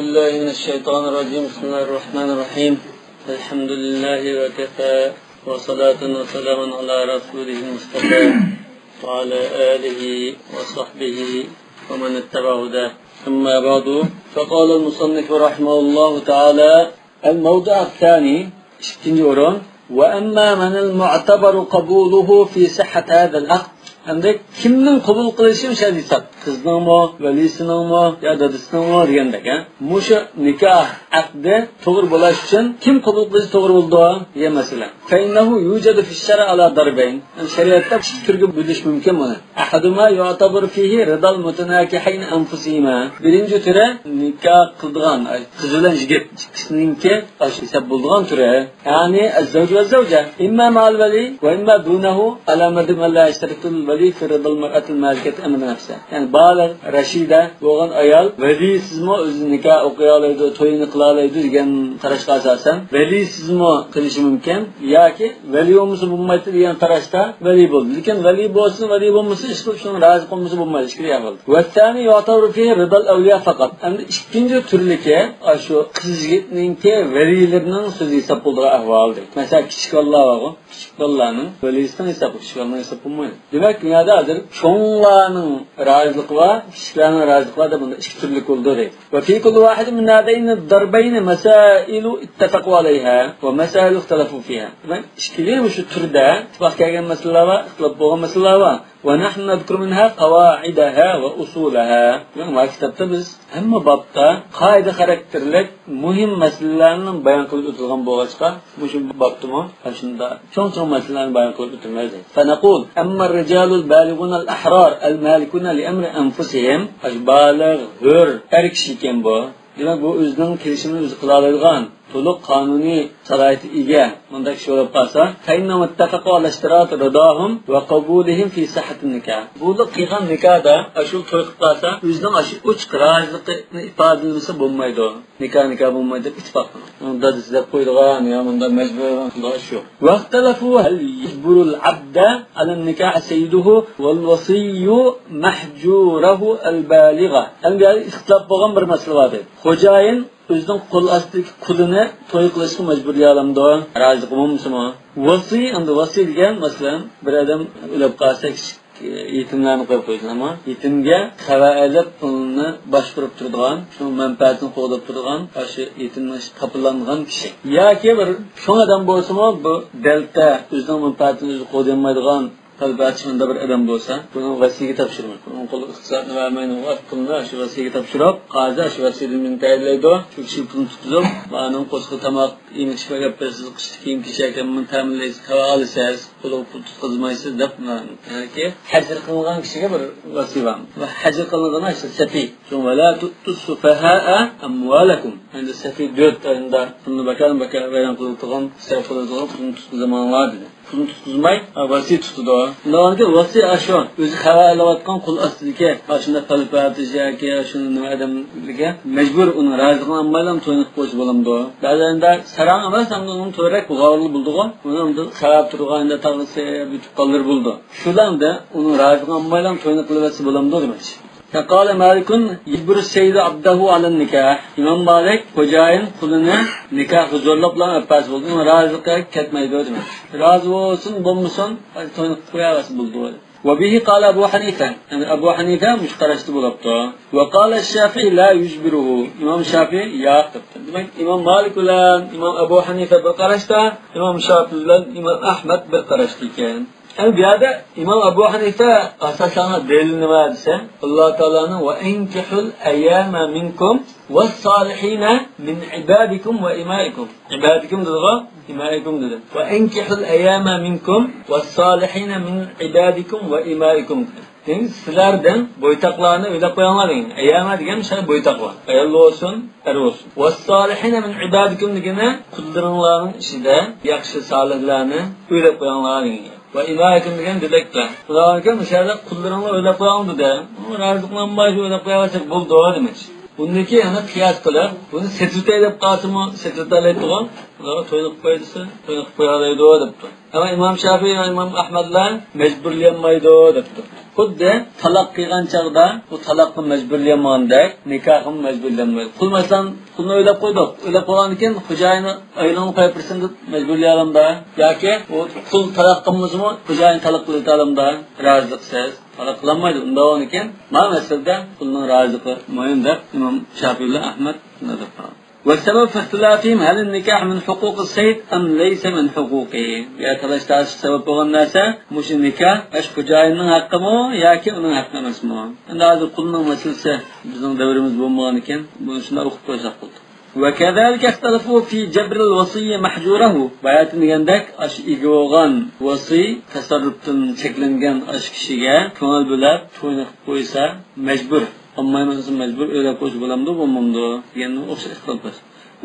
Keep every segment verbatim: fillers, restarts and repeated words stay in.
بالله من الشيطان الرجيم. بسم الله الرحمن الرحيم. الحمد لله وكفى، وصلاة وسلاما على رسوله المصطفى، وعلى آله وصحبه ومن اتبع هداه. أما بعد، فقال المصنف رحمه الله تعالى: الموضع الثاني، ئىككىنچى ئورۇن. وأما من المعتبر قبوله في صحة هذا العقد. ئەمدى كىمنىڭ قوبۇل قىلىشى مۇشۇ ھېساب؟ قىزنىڭمۇ، ۋەلىسىنىڭمۇ يا دادىسىنىڭمۇ دېگەندەك، ھە؟ مۇشۇ نىكاھ ئەقدى توغرا بولۇش ئۈچۈن كىم قوبۇل قىلىشى توغرا بولىدۇ دېگەن مەسىلە. فإنه يوجد في الشرع على ضربين. شەرىئەتتە ئىككى تۈرگە بۆلۈش مۇمكىن بۇنى. أحدهما يعتبر فيه رضا المتناكحين أنفسهما. بىرىنچى تۈرى نىكاھ قىلىدىغان، ئاي، قىز بىلەن يىگىت ئىككىسىنىڭكى ئاشۇ ھېساب بولىدىغان تۈرى. يەنى الزوج والزوجة إما مع الولي وإما دونه على مذهب من لا يشترط الولي في رضا المرأة المالكة أمر نفسها. يەنى بالىغ، رەشىدە بولغان ئايال ۋەلىسىزمۇ ئۆزى نىكاھ ئوقۇيالايدۇ، تويىنى قىلالايدۇ دېگەن قاراشقا ئاساسەن ۋەلىسىزمۇ قىلىشى مۇمكىن ياكى ۋەلىي بولمىسا بولمايتتى دېگەن قاراشتا ۋەلىي بولىدۇ. لېكىن ۋەلىي بولسۇن، ۋەلىي بولمىسۇن، ئىشقىلىپ شۇنىڭ رازى قىلمىسا بولمايدۇ، ئىشكىلىي ئەھۋال. والثاني يعتبر فيه رضا الأولياء فقط. ئەمدى ئىككىنچى تۈرلۈكى ئاشۇ قىز يىگىتنىڭكى ۋەلىيلىرىنىڭ سۆزى ھېساب بولىدىغان ئەھۋال دەيدۇ. مەسىلەن، كىچىك بالىلار بارغۇ، كىچىك بالىلارنىڭ ۋەلىيسىنىڭ ھېسابى كىچىك بالىنىڭ ھېسابى بولمايدۇ. دېمەك، دۇنيادا ھازىر چوڭلارنىڭ رازىلىقى بار، كىچىكلەرنىڭ رازىلىقى بار دەپ بۇندا ئىككى تۈرلۈك بولىدۇ دەيدۇ. وفي كل واحد من هذين الضربين مسائل اتفقوا عليها ومسائل اختلفوا فيها. دېمەك، ئىككىلى مۇشۇ تۈردە ئىتتىپاق كەلگەن مەسىلىلەر بار، ئىختىلاپ بولغان مەسىلىلەر بار. ونحن نذكر منها قواعدها وأصولها. دېمەك، مانا كىتابتا بىز ھەممە بابتا قائىدە خاراكتېرلىك مۇھىم مەسىلىلەرنى بايان قىلىپ ئۆتۈلگەن بولغاچقا، مۇشۇ بابتىمۇ ئاشۇنداق چوڭ-چوڭ مەسىلىلەرنى بايان قىلىپ ئۆتىمىز. فنقول: أما الرجال البالغون الأحرار المالكون لأمر أنفسهم. ئاشۇ بالىغ، ھۆر، ئەر كىشى ئىكەن بۇ. دېمەك، بۇ ئۆزىنىڭ كېلىشىمىنى ئۆزى قىلالايدىغان، تولۇق قانۇنىي سالاھىيىتى ئىگە مۇنداق كىشى بولۇپ قالسا، فإنهم اتفقوا على اشتراط رضاهم وقبولهم في صحة النكاح. بۇلار قىلغان نىكاھدا ئاشۇ توي قىلىپ قالسا، ئۆزىنىڭ ئاشۇ ئوچۇق رازىلىقىنى ئىپادىلىمىسە بولمايدۇ. نىكاھ نىكاھ بولمايدۇ دەپ ئىتتىپاق قىلغان. ئۇنىڭ دادىسى دەپ قويىدىغان يا مۇنداق مەجبۇر قىلىدىغان ئىش يوق. واختلفوا هل يجبر العبد على النكاح سيده والوصي محجوره البالغ. ئەمدى بۇ يەردە ئىختىلاپ بولغان بىر مەسىلە بار دەيدۇ. خوجايىن ئۆزىنىڭ قول ئاستىدىكى قۇلىنى توي قىلىشقا مەجبۇرلىيالامدۇ؟ رازى بولمىسىمۇ؟ ۋاسىي، ئەمدى ۋاسىي دېگەن، مەسىلەن، بىر ئادەم ئۆلۈپ قالسا، كىچىك يېتىملەرنى قويۇپ قويسىمۇ، يېتىمگە خەۋەر ئېلىپ، ئۇنى باشقۇرۇپ تۇرىدىغان، شۇنىڭ مەنپەئەتىنى قوغداپ تۇرىدىغان، ئاشۇ يېتىمنى تاپىلانغان كىشى. ياكى بىر چوڭ ئادەم بولسىمۇ، بۇ دەلتە، ئۆزىنىڭ مەنپەئەتىنى ئۆزى قوغدىيالمايدىغان، قەلبى ئاچچىقىدا بىر ئادەم بولسا، بۇنىڭ ۋەسىيگە تاپشۇرمايدۇ. ئۇنىڭ قولىغا ئىقتىسادنى بەرمەيدۇ، ئۇ پۇلنى شۇ ۋەسىيگە تاپشۇرۇپ، قازى شۇ ۋەسىيدىن مېنى تەيىنلەيدۇ. شۇ كىشى پۇلنى تۇتقۇزۇپ، مانىڭ قورسىقىغا تاماق، يېمەك ئىچمەك ئەپ بېرىسىز، قىشلىق كىيىم-كېچەك، مېنى تەمىنلەيسىز، خەۋەر ئالىسىز، قولىغا پۇل تۇتقۇزمايسىز دەپ، ياكى ھەجىر قىلىنغان كىشىگە بىر ۋەسىي بار. ۋە ھەجىر قىلىنغان ئىشتا سەپىھ. شۇڭا، ولا تؤتوا السفهاء أموالكم. ئەمدى سەپىھ دۆت ئايدا پۇلنى بىكار-بىكار ۋەيران قىلىدىغان، ئىسراپ قىلىدىغان، پۇلنى تۇتقۇزماڭلار دېدى. پۇلنى تۇتقۇزماي، ۋاسىي تۇتىدۇ. ئۇنداق بولغاندىكىن ۋاسىي ئاشۇ ئۆزى خەۋەر ئېلىۋاتقان قۇل ئاستىدىكى ئاشۇنداق پەلىپەتىش ياكى ئاشۇ نېمە ئادەمگە مەجبۇر ئۇنىڭ رازىلىقىنى ئالمايلا توينى قىلىپ قويسا بولامدۇ؟ بەزىدە ساراڭ ئەمەس، ئەمدى ئۇنىڭ تۆۋرەك بۇغاۋۇرلا بولىدىغۇ. ئۇنى ئەمدى خەۋەر تۇرغان يەردە تاغىسى بىتىپ قالدۇرۇپ بولىدۇ. شۇلاردا ئۇنىڭ رازىلىقىنى ئالمايلا توينى قىلىۋەتسە بولامدۇ دېمەكچى. فقال مالك يجبر السيد عبده على النكاح. ئىمام مالىك خوجايىن قۇلىنى نىكاھقا زورلۇق بىلەن ئەپەس بولدى، ئۇنىڭ رازىلىقى كەتمەيدۇ دېمەك. رازى بولسۇن بولمىسۇن، توينى قىلىپ قوياۋەرسە بولىدۇ. وبه قال أبو حنيفة. يەنى ئەبۇ ھەنىفە مۇشۇ قاراشتا بولۇپتۇ. وقال الشافعي لا يجبره. ئىمام شافىئى ياق دەپتۇ. دېمەك، ئىمام مالىك بىلەن ئىمام ئەبۇ ھەنىفە بىر قاراشتا، ئىمام شافىئى بىلەن ئىمام ئەھمەد بىر قاراشتا ئىكەن. ئەمدى بۇ يەردە ئىمام ئەبۇ ھەنىفە ئاساسلانغان دەلىلى نېمە دېسە، ئاللا تائالانىڭ: وأنكحوا الأيامى منكم والصالحين من عبادكم وإمائكم. ئىبادىكۇم دېدىغۇ، ئىمائىكۇم دېدى. وأنكحوا الأيامى منكم والصالحين من عبادكم وإمائكم. دېدى. سىلەردىن بويتاقلارنى ئۆيلەپ قويۇڭلار دېگەن. ئەيامە دېگەن مىسال بويتاقلار. ئايال بولسۇن، ئەر بولسۇن. والصالحين من عبادكم دېگىنى قۇللىرىڭلارنىڭ ئىچىدە ياخشى سالىھلارنى ئۆيلەپ قويۇڭلار دېگەن. وإمائكم دېگەن دېدەكلەر. ئۇلارنىڭكى مۇشۇ يەردە قۇللىرىڭلار ئۆيلەپ قويۇڭ دېدى. ئۇ رازىلىقنى ئالماي شۇ ئۆيلەپ قويۇۋەرسەك بولىدۇ دېمەكچى. بۇندىكى يەنە قىياس قىلىپ، بۇنى سېتىۋېتەي دەپ قالسىمۇ سېتىۋېتەلەيدىغۇ. ئۇلارغا توينى قىلىپ قويدىسە، توينى قىلىپ قويالايدۇ دەپتۇ. ئەمما ئىمام شافىئى ۋە ئىمام ئەھمەدلەر مەجبۇرلىيالمايدۇ دەپتۇ. خۇددى تالاق قىلغان چاغدا بۇ تالاققا مەجبۇرلىيالمىغاندەك، نىكاھقىمۇ مەجبۇرلىيالمايدۇ. قۇل، مەسىلەن، قۇلنى ئۆيلەپ قويدۇق. ئۆيلەپ قويغاندىن كېيىن خوجايىنى ئايىغىڭنى قويۇپ بېرىسەن دەپ مەجبۇرلىيالامدا؟ ياكى ئۇ قۇل تالاق قىلمىسىمۇ خوجايىنى تالاق قىلىۋېتەلامدا؟ رازىلىقسىز تالاق قىلالمايدۇ. ئۇنداق بولغاندىكىن، ما مەسىلىدە قۇلنىڭ رازىلىقى مۇھىم دەپ ئىمام شاپىئىلەر، ئەھمەد شۇنداق دەپ قالغان. والسبب في اختلافهم هل النكاح من حقوق السيد أم ليس من حقوقه؟ يا تالاش تارتىشقا سەۋەب بولغان نەرسە، مۇشۇ نىكاھ ئاشۇ خوجايىننىڭ ھەققىمۇ ياكى ئۇنىڭ ھەققى ئەمەسمۇ؟ ئەمدى ھازىر قۇلنىڭ مەسىلىسى بىزنىڭ دەۋرىمىز بولمىغاندىكىن، بۇنى شۇنداق ئوقۇپ قويساق بولدى. وكذلك اختلفوا في جبر الوصي مهجوره. باياتىن دېگەندەك، ئاشۇ ئىگە بولغان ۋاسىي تەسەررۇپتىن چەكلەنگەن ئاشۇ كىشىگە كۆڭۈل بۆلۈپ توينى قىلىپ قويسا، مەجبۇر. ئالمايمەن دېسە مەجبۇر، ئۆيلەپ قويسا بولامدۇ، بولمامدۇ دېگەننى ئوخشاش ئىختىلاپ بار.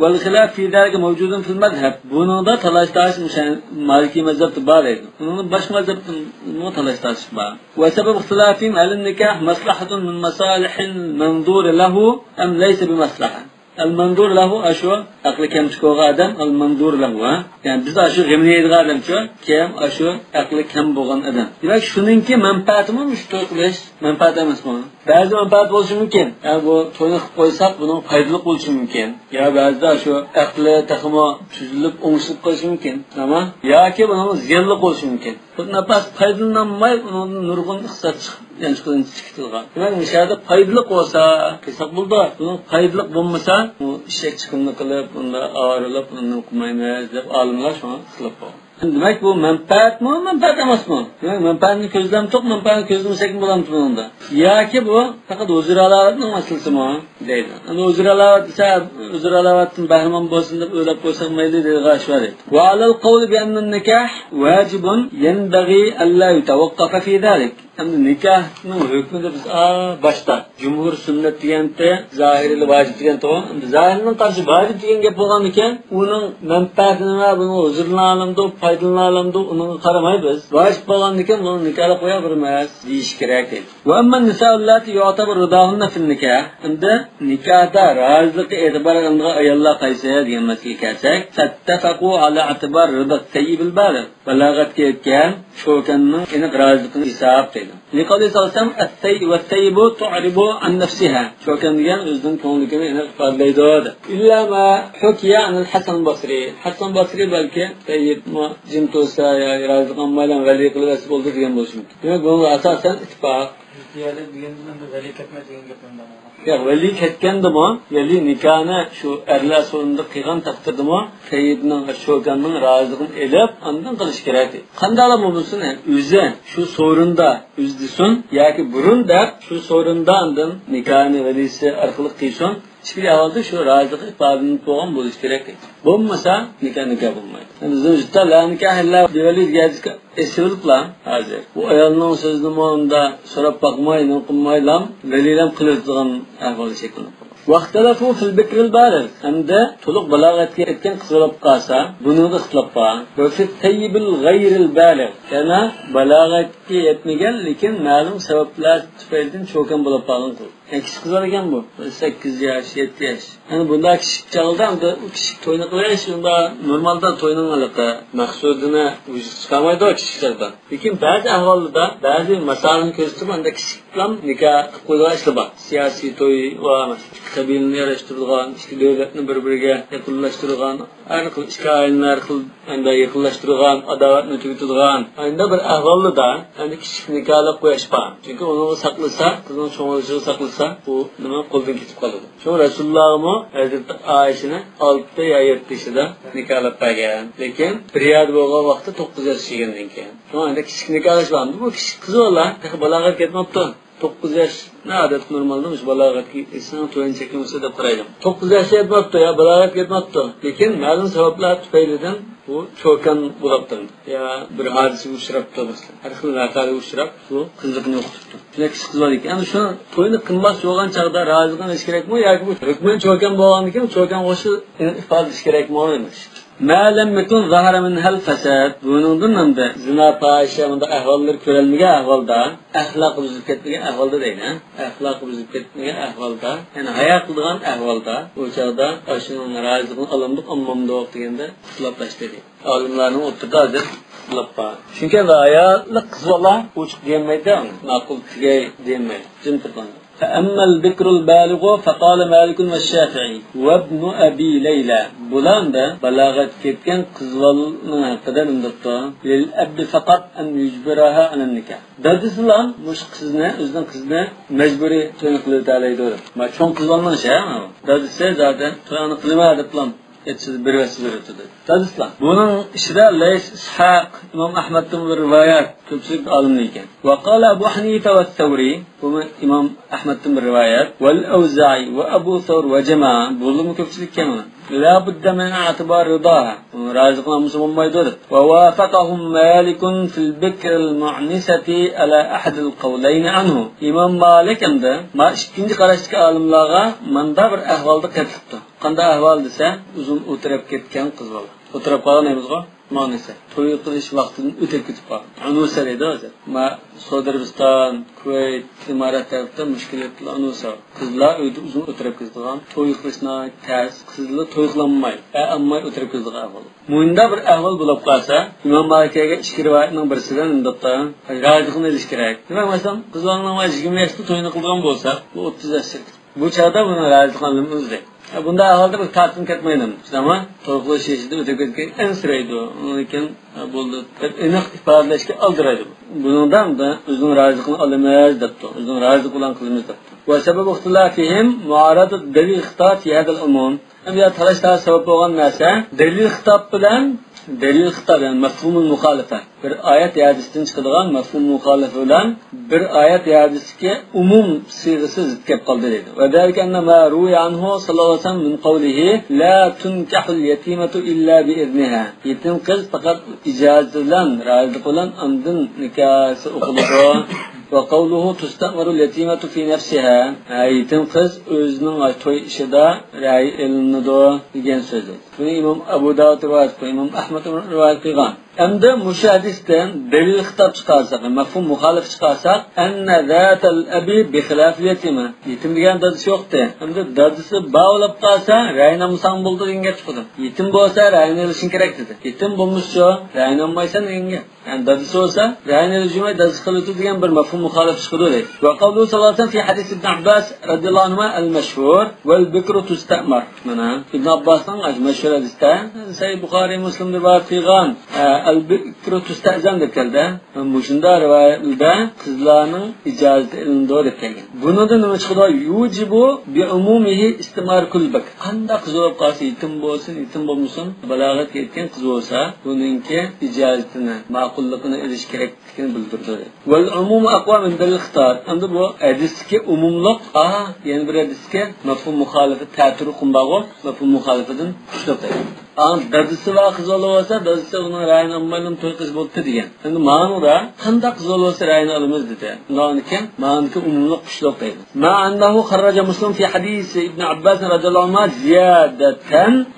والخلاف في ذلك موجود في المذهب. بۇنىڭدا تالاش تارتىش مۇشۇ مالىكىي مەزھەپتە بار دەيدۇ. ئۇنىڭدىن باشقا مەزھەپتىمۇ تالاش تارتىش بار. وسبب اختلافهم هل النكاح مصلحة من مصالح المنظور له أم ليس بمصلحة. ئەل مەنزۇر لەھۇ، ئاشۇ ئەقلى كەمچۈك بولغان ئادەم، ئەل مەنزۇر لەھۇ، ھە؟ يەنى بىز ئاشۇ غېمىنى يەيدىغان ئادەمچۇ، كىم؟ ئاشۇ ئەقلى كەم بولغان ئادەم. دېمەك، شۇنىڭكى مەنپەئەتىمۇ مۇشۇ توي قىلىش مەنپەئەت ئەمەسمۇ؟ بەزى مەنپەئەت بولۇشى مۇمكىن. يەنى بۇ توينى قىلىپ قويساق، بۇنىڭ پايدىلىق بولۇشى مۇمكىن. يا بەزىدە شۇ ئەقلى تېخىمۇ تۈزۈلۈپ، ئوڭشىلىپ قېلىشى مۇمكىن. تامام؟ ياكى بۇنىڭ زىيانلىق بولۇشى مۇمكىن. ئىبن ئابباس پايدىلىنالماي، ئۇنىڭدىن نۇرغۇن ئىقتىساد چىقىپ، يانچۇقىدىن چىقىپ كېتىدىغان. دېمەك، مۇشۇ يەردە پايدىلىق بولسا قىلساق بولىدۇ. بۇنىڭ پايدىلىق بولمىسا، ئۇ ئىشەك چىقىمنى قىلىپ، ئۇندا ئاۋارىلەپ، ئۇنى قىلمايمىز دەپ ئالىملار شۇڭا قىلىپ قويغان. دېمەك، بۇ مەنپەئەتمۇ، مەنپەئەت ئەمەسمۇ؟ دېمەك، مەنپەئەتنى كۆزلەمتۇق، مەنپەئەتنى كۆزلىمىسەكمۇ بولامدۇ بۇنىڭدا؟ ياكى بۇ پەقەت ھۇزۇر ھالاۋەتنىڭ مەسىلىسىمۇ؟ دەيدۇ. ئەمدى ھۇزۇر ھالاۋەت دېسە، ھۇزۇر ھالاۋەتتىن بەھرىمەن بولسۇن دەپ ئويلاپ قويساق مەيلى دەيدىغان ئىش بار ئىدى. وعلى القول بأن النكاح واجب ينبغي ألا يتوقف في ذلك. ئەمدى نىكاھنىڭ ھۆكمىدە بىز، ئا، باشتا جۇمھۇر سۈننەت دېگەنتى، زاھىرىدا ۋاجىپ دېگەنتى. ئەمدى زاھىرنىڭ قارىشى ۋاجىپ دېگەن گەپ بولغاندىكىن، ئۇنىڭ مەنپەئەتىنى ۋە بۇنىڭ ھۇزۇرىنى ئالامدۇ، پايدىنى ئالامدۇ، ئۇنىڭغا قارىماي بىز. ۋاجىپ بولغاندىكىن، بۇنى نىكاھلاپ قويۇۋېرىمىز دېيىش كېرەك دەيدۇ. وأما النساء اللاتي يعتبر رضاهن في النكاح. ئەمدى نىكاھدا رازىلىقى ئېتىبار ئېلىنىدىغان ئاياللار قايسى دېگەن مەسىلىگە كەلسەك، فاتفقوا على اعتبار رضا الثيب البالغ. بالاغەتكە يەتكەن چوكاننىڭ ئېنىق رازىلىقىنى ھېساب دەيدۇ. لقوله صلى الله عليه وسلم، الثي-، والثيب تعرب عن نفسها. چوكان دېگەن ئۆزىنىڭ كۆڭلىدىكىنى ئېنىق ئىپادىلەيدۇ، دەپ. إلا ما حكي عن الحسن البصري. ھەسەن بەسرى بەلكى سەييىدمۇ جىم تۇرسا يا رازىلىق ئالمايلا ۋەلىي قىلىۋەتسە بولدى دېگەن بولۇشى مۇمكىن. دېمەك، بۇنىڭغا ئاساسەن ئىتتىپاق. زىيادە دېگەندىن ئەمدى ۋەلىي كەتمەي دېگەن گەپ ئەمدى. ياق، ۋەلىي كەتكەندىمۇ، ۋەلىي نىكاھنى شۇ ئەرلەر سورۇنىدا قىلغان تەقدىردىمۇ، سەييىدنىڭ، شوكاننىڭ رازىلىقىنى ئېلىپ، ئاندىن قىلىش كېرەك. قانداقلا بولمىسۇن، ئۆزى شۇ سورۇندا ئۆزى دېسۇن ياكى بۇرۇن دەپ، شۇ سورۇندا ئاندىن نىكاھنى ۋەلىيسى ئارقىلىق قىلسۇن. ئىككىلى ئەھۋالدا شۇ رازىلىق ئىپادىلىنىپ بولغان بولۇشى كېرەك. بولمىسا، نىكاھ نىكاھ بولمايدۇ. بىزنىڭ يۇرتتا لا نىكاھ ئىللا بىۋەلىي دېگەن ئېسىلىپلا ھازىر. بۇ ئايالنىڭ سۆزىنىمۇ ئۇندا سوراپ باقماي، نېمە قىلمايلا، ۋەلىيلەم قىلىۋېتىدىغان ئەھۋال شەكىللىنىپ قالغان. واختلفوا في البكر البالغ. ئەمدى تولۇق بالاغەتكە يەتكەن قىز بولۇپ قالسا، بۇنىڭدا ئىختىلاپ بار. وفي الثيب الغير البالغ. يەنە بالاغەتكە يەتمىگەن، لېكىن مەلۇم سەۋەبلەر تۈپەيلىدىن چوكان بولۇپ قالغان قىز. يەنى كىچىك قىزلار ئىكەن بۇ. سەككىز ياش، يەتتە ياش. يەنى بۇنداق كىچىك چاغدا ئەمدى ئۇ كىچىك توينى قىلىش، ئۇندا نورمالدا توينىڭ ھېلىقى مەقسۇدىنى ۋۇجۇدقا چىقارمايدۇ كىچىك چاغدا. لېكىن بەزى ئەھۋاللاردا، بەزى مىسالنى كۆرسىتىپ، ئاندا كىچىكلام نىكاھ قىلىپ قويىدىغان ئىشلار بار. سىياسىي توي ۋە قەبىلىنى ياراشتۇرىدىغان، ئىككى دۆلەتنى بىر-بىرىگە يېقىنلاشتۇرىدىغان، ھەر خىل ئىككى ئائىلىنى ھەر خىل ئەمدى يېقىنلاشتۇرىدىغان، ئاداۋەتنى تۈگىتىدىغان، ئەمدى بىر ئەھۋالدا ئەمدى كىچىك نىكاھلاپ قويۇش بار. چۈنكى ئۇنىڭغا ساقلىسا، قىزنىڭ چوڭىيىشىغا ساقلىسا، بۇ نېمە قولدىن كېتىپ قالىدۇ. شۇڭا رەسۇلۇللاھمۇ ھەزرىتى ئائىشىنى ئالتە يا يەتتە يېشىدا نىكاھلاپ بەرگەن. لېكىن بىر يەردە بولغان ۋاقتى توققۇز ياش كىرگەندىن كېيىن. شۇڭا ئەمدى كىچىك نىكاھلاش بار. ئەمدى بۇ كىچىك قىز بالا تېخى بالاغەتكە يەتمەپتۇ. توققۇز ياش، ئادەتتە نورمالدا مۇشۇ بالاغەتكە يېتىشنىڭ تۆۋەن چەكلىمىسى دەپ قارايدۇ. توققۇز ياشقا يەتمەپتۇ يا بالاغەتكە يەتمەپتۇ. لېكىن مەلۇم سەۋەبلەر تۈپەيلىدىن بۇ چوكان بولۇپتۇ. يا بىر ھادىسىگە ئۇچراپتۇ مەسىلەن. ھەر خىل ۋەقەگە ئۇچراپ، بۇ قىزلىقىنى يوقىتىپتۇ. شۇنداق كىچىك قىز بار ئىكەن. ئەمدى شۇ توينى قىلماقچى بولغان چاغدا رازىلىقىنى ئېلىش كېرەكمۇ ياكى بۇ ھۆكمەن چوكان بولغاندىن كېيىن چوكان قوشۇپ ئېنىق ئىپادىلىشى كېرەكمۇ دېمەكچى. ما لم يكن ظهر منها الفساد. بۇنىڭدىن ئەمدى زىنا، پاھىشە، بۇنداق ئەھۋاللىرى كۆرۈلمىگەن ئەھۋالدا، ئەخلاقى بۇزۇلۇپ كەتمىگەن ئەھۋالدا دەيدۇ، ھە؟ ئەخلاقى بۇزۇلۇپ كەتمىگەن ئەھۋالدا، يەنى ھايا قىلىدىغان ئەھۋالدا، ئۇ چاغدا ئاشۇنىڭ رازىلىقىنى ئالامدۇق، ئالمامدۇق دېگەندە ئىختىلاپلاشتى دەيدۇ. ئالىملارنىڭ ئوتتۇرىدا ھازىر ئىختىلاپ بار. چۈنكى ئەمدى ھايالىق قىز بالا ئوچۇق دېيەلمەيدۇ، ماقۇل تېگەي دېيەلمەيدۇ. جىم تۇرغان. فأما البكر البالغ فقال مالك والشافعي وابن أبي ليلى. بۇلار ئەمدى بالاغەتكە يەتكەن قىز بالىنىڭ ھەققىدە نېمە دەپتۇ؟ للأب فقط أن يجبرها على النكاح. دادىسىلا مۇشۇ قىزنى، ئۆزىنىڭ قىزىنى مەجبۇرىي توينى قىلىۋېتەلەيدۇ. ما چوڭ قىز بالىنىڭ ئىشى، ھە؟ دادىسى زادى توينى قىلىمەن دەپلا ئېيتسا بېرىۋەتسە بېرىۋېتىدۇ. دادىسىلا. بۇنىڭ ئىچىدە لەيس ئىسھاق، ئىمام ئەھمەدتىن بىر رىۋايەت، كۆپچىلىك ئالىملار ئىكەن. وقال أبو حنيفة والثوري، بۇمۇ ئىمام ئەھمەدتىن بىر رىۋايەت، والأوزاعي وأبو ثور وجماعة، بۇلارمۇ كۆپچىلىك ئىكەن. لا بد من اعتبار رضاها، رازى قىلمىسا بولمايدۇ دەپ. ووافقهم مالك في البكر المعنسة على أحد القولين عنه. ئىمام مالىك ئەمدى ما ئىككىنچى قاراشتىكى ئالىملارغا ماندا بىر ئەھۋالدا قېتىلىپتۇ. قانداق ئەھۋال دېسە، ئۇزۇن ئولتۇرۇپ كەتكەن قىز بالا. ئولتۇرۇپ قالغان دەيمىزغۇ، مۇئانىسە. توي قىلىش ۋاقتىدىن ئۆتۈپ كېتىپ قالغان. ئۇنۇسە دەيدۇ ھازىر. ما سعودى ئەرەبىستان، كۇۋەيت، ئىمارات تەرەپتە مۇشكىلاتلار ئۇنۇسە. قىزلار ئۆيدە ئۇزۇن ئولتۇرۇپ كېتىدىغان، توي قىلىش ناھايىتى تەس، قىزلار توي قىلالماي، ئە، ئالماي ئولتۇرۇپ كېتىدىغان ئەھۋال. مۇنداق بىر ئەھۋال بولۇپ قالسا، ئىمام مالىكەگە ئىككى رىۋايەتنىڭ بىرسىدىن ئىنداقتا رازىلىقنى ئېلىش كېرەك. نېمە دېسەم، قىزلارنىڭ يىگىرمە ياشتا توينى قىلىدىغان بولسا، بۇ ئوتتۇز ياشقا بۇ چاغدا بۇنىڭ رازىلىقىنى ئالىمىز دەيدۇ. بۇنداق ئەھۋالدا بىر تارتىن كەتمەيدۇ. ئەمما توي قىلىش يېشىدا ئۆتۈپ كەتكەن ئەنسىرەيدۇ. ئۇنىڭدىن كېيىن، ھە، بولدى دەپ ئېنىق ئىپادىلەشكە ئالدىرايدۇ. بۇنىڭدا ئەمدى ئۆزىنىڭ رازىلىقىنى ئالىمىز دەپتۇ. ئۆزىنىڭ رازىلىقى بىلەن قىلىمىز دەپتۇ. وسبب اختلافهم معارضة دليل الخطاب في هذا العموم. ئەمدى يا تالاش-تارتىش سەۋەب بولغان نەرسە، دەلىل خىتاب بىلەن، دەلىل خىتاب، يەنى مەفھۇمۇل مۇخالىپە. بىر ئايەت ھەدىستىن چىقىدىغان مەفھۇم مۇخالىپە بىلەن بىر ئايەت ھەدىستىكى ئومۇم سىيغىسى زىت كەپ قالدى دەيدۇ. وذلك أن ما روي عنه صلى الله عليه وسلم من قوله لا تنكح اليتيمة إلا بإذنها. يېتىم قىز پەقەت ئىجازىتى بىلەن، رازىلىقى بىلەن ئاندىن نىكاھى ئوقۇلىدۇ. وقوله تستأمر اليتيمة في نفسها. ھە، يېتىم قىز ئۆزىنىڭ توي ئىشىدا رەي ئېلىنىدۇ دېگەن سۆزى. بۇنى ئىمام ئەبۇ داۋۇد رىۋايەت قىلغان، ئىمام ئەھمەد رىۋايەت قىلغان. ئەمدى مۇشۇ ھەدىستىن دەلىل خىتاب چىقارساق، مەفھۇم مۇخالىپە چىقارساق، أن ذات الأب بخلاف اليتيمة. يېتىم دېگەن دادىسى يوقتى. ئەمدى دادىسى بار بولۇپ قالسا، رەينى ئالمىساڭ بولىدۇ دېگەن گەپ چىقىدۇ. يېتىم بولسا، رەينى ئېلىشىڭ كېرەك دېدى. يېتىم بولمىسىچۇ، رەينى ئالمايسەن دېگەن گەپ. يەنى دادىسى بولسا، رەينى ئېلىشىماي دادىسى قىلىۋېتىدۇ دېگەن بىر مەفھۇم مۇخالىپە چىقىدۇ دەيدۇ. وقوله صلى الله عليه وسلم في حديث ابن عباس رضي الله عنهما المشهور والبكر تستأمر. مانا ئىبن ئابباسنىڭ مەشھۇر ھەدىستە، سەھىھ بۇخارىي، مۇسلىم رىۋايەت قىلغان، ئە، البكر تستأذن دەپ كەلدى. مۇشۇنداق رىۋايەتلەردە قىزلارنىڭ ئىجازىتى ئېلىنىدۇ دەپ كەلگەن. بۇنىڭدىن نېمە چىقىدۇ؟ يوجب بعمومه استئمار كل بكر. قانداق قىز بولۇپ قالسا، يېتىم بولسۇن، يېتىم بولمىسۇن، بالاغەتكە يەتكەن قىز بولسا، بۇنىڭكى ئىجازىتىنى، ماقۇللۇقىنى ئېلىش كېرەكلىكىنى بىلدۈرىدۇ. والعموم أقوى من دليل الخطاب. ئەمدى بۇ ھەدىستىكى ئومۇملۇق، ئا، يەنە بىر ھەدىستىكى مەفھۇم مۇخالىپە، تەتۈر قۇمباغۇ، مەفھۇم مۇخالىپىدىن كۈچلۈك دەيدۇ. ئاڭ دادىسى بار قىز بالا بولسا، دادىسى ئۇنىڭ رەيىنى ئالمايلا توي قىلسا بولدى دېگەن. ئەمدى مانىدا قانداق قىز بالا بولسا رەيىنى ئالىمىز دېدى. ئۇنداقكەن، مانىكى ئومۇملۇق كۈچلۈك دەيدۇ. مع أنه خرج مسلم في حديث ابن عباس رضي الله عنهما زيادة،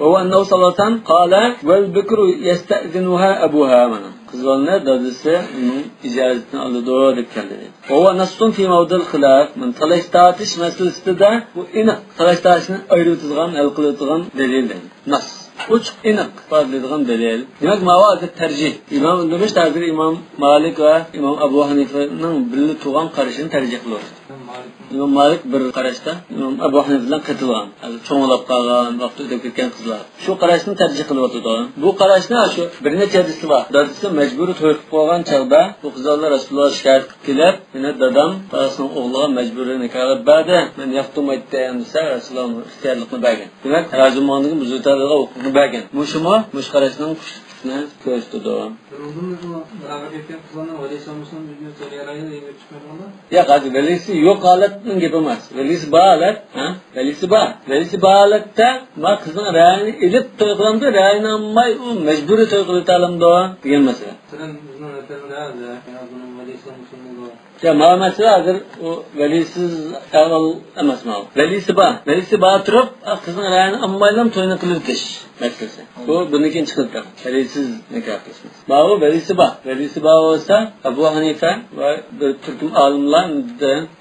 وهو أنه صلى الله عليه وسلم قال: والبكر يستأذنها أبوها. مانا، قىز بالىنى دادىسى ئۇنىڭ ئىجازىتىنى ئالىدۇ دەپ كەلدى. وهو نص في موضع الخلاف. مانا، تالاش-تارتىش مەسىلىسىدە بۇ ئېنىق تالاش-تارتىشنى ئايرىۋېتىدىغان، ھەل قىلىۋېتىدىغان دەلىل دەيدۇ. ناس. ئوچۇق، ئېنىق ئىپادىلەيدىغان دەلىل. دېمەك، ماۋۇ ھازىر تەرجىھ. ئىمام ئىبن رۇشد ھازىر ئىمام مالىك ۋە ئىمام ئەبۇ ھەنىفەنىڭ بىللە تۇرغان قارىشىنى تەرجىھ قىلىۋاتىدۇ. ئىمام مالىك بىر قاراشتا، ئىمام ئەبۇ ھەنىفە بىلەن قېتىلغان، ھازىر چوڭلاپ قالغان، ۋاقتى ئۆتۈپ كەتكەن قىزلار. شۇ قاراشنى تەرجىھ قىلىۋاتىدۇ. بۇ قاراشنى شۇ بىر نەچچە ھەدىسى بار. دادىسى مەجبۇرىي توي قىلىپ قويغان چاغدا بۇ قىزلار رەسۇلۇللاھقا شىكايەت قىلىپ كېلىپ، مېنى دادام دادىسىنىڭ ئوغلىغا مەجبۇرىي نىكاھلاپ بەردى، مەن ياقتۇرمايتتىم دېسە، رەسۇلۇللاھ ئۇنىڭغا ئىختىيارلىقنى بەرگەن. دېمەك، رازى بولمىغاندىن كېيىن بۇزۇۋېتەلەيدىغان ھوقۇقنى بەرگەن. مۇشۇمۇ مۇشۇ قاراشنىڭ كۈچلۈكلۈكىنى كۆرسىتىدۇ. بۇنىڭدىن بۇ بالاغەتكە يەتكەن قىزلارنىڭ ۋەلىسى بولمىسا ئۆزىنى تويلىيالايدۇ دېگەن گەپ چىقمايدىغاندا؟ ياق، ھازىر ۋەلىسى يوق ھالەتنىڭ گېپى ئەمەس. ۋەلىسى بار ھالەت، ھە؟ ۋەلىسى بار. ۋەلىسى بار ھالەتتە ما قىزنىڭ رەيىنى ئېلىپ توي قىلامدۇ، رەيىنى ئالماي ئۇ مەجبۇرىي توي قىلىۋېتەلەمدۇ دېگەن مەسىلە. مەسىلەن، بىزنىڭ ۋەتەندە ھازىر، يا بۇنىڭ ۋەلىسى بولمىسا بولىدۇ. يا، ما مەسىلە ھازىر ئۇ ۋەلىسىز ئەھۋال ئەمەس ما. ۋەلىسى بار. ۋەلىسى بار تۇرۇپ، قىزنىڭ رەيىنى ئالمايلا توينى قىلىۋېتىش مەسىلىسى. بۇ بۇندىن كېيىن چىقىپ كېتىدۇ. ۋەلىسىز نىكاھ قىلىش. ماۋۇ ۋەلىسى بار. ۋەلىسى بار بولسا، ئەبۇ ھەنىفە ۋە بىر تۈركۈم ئالىملار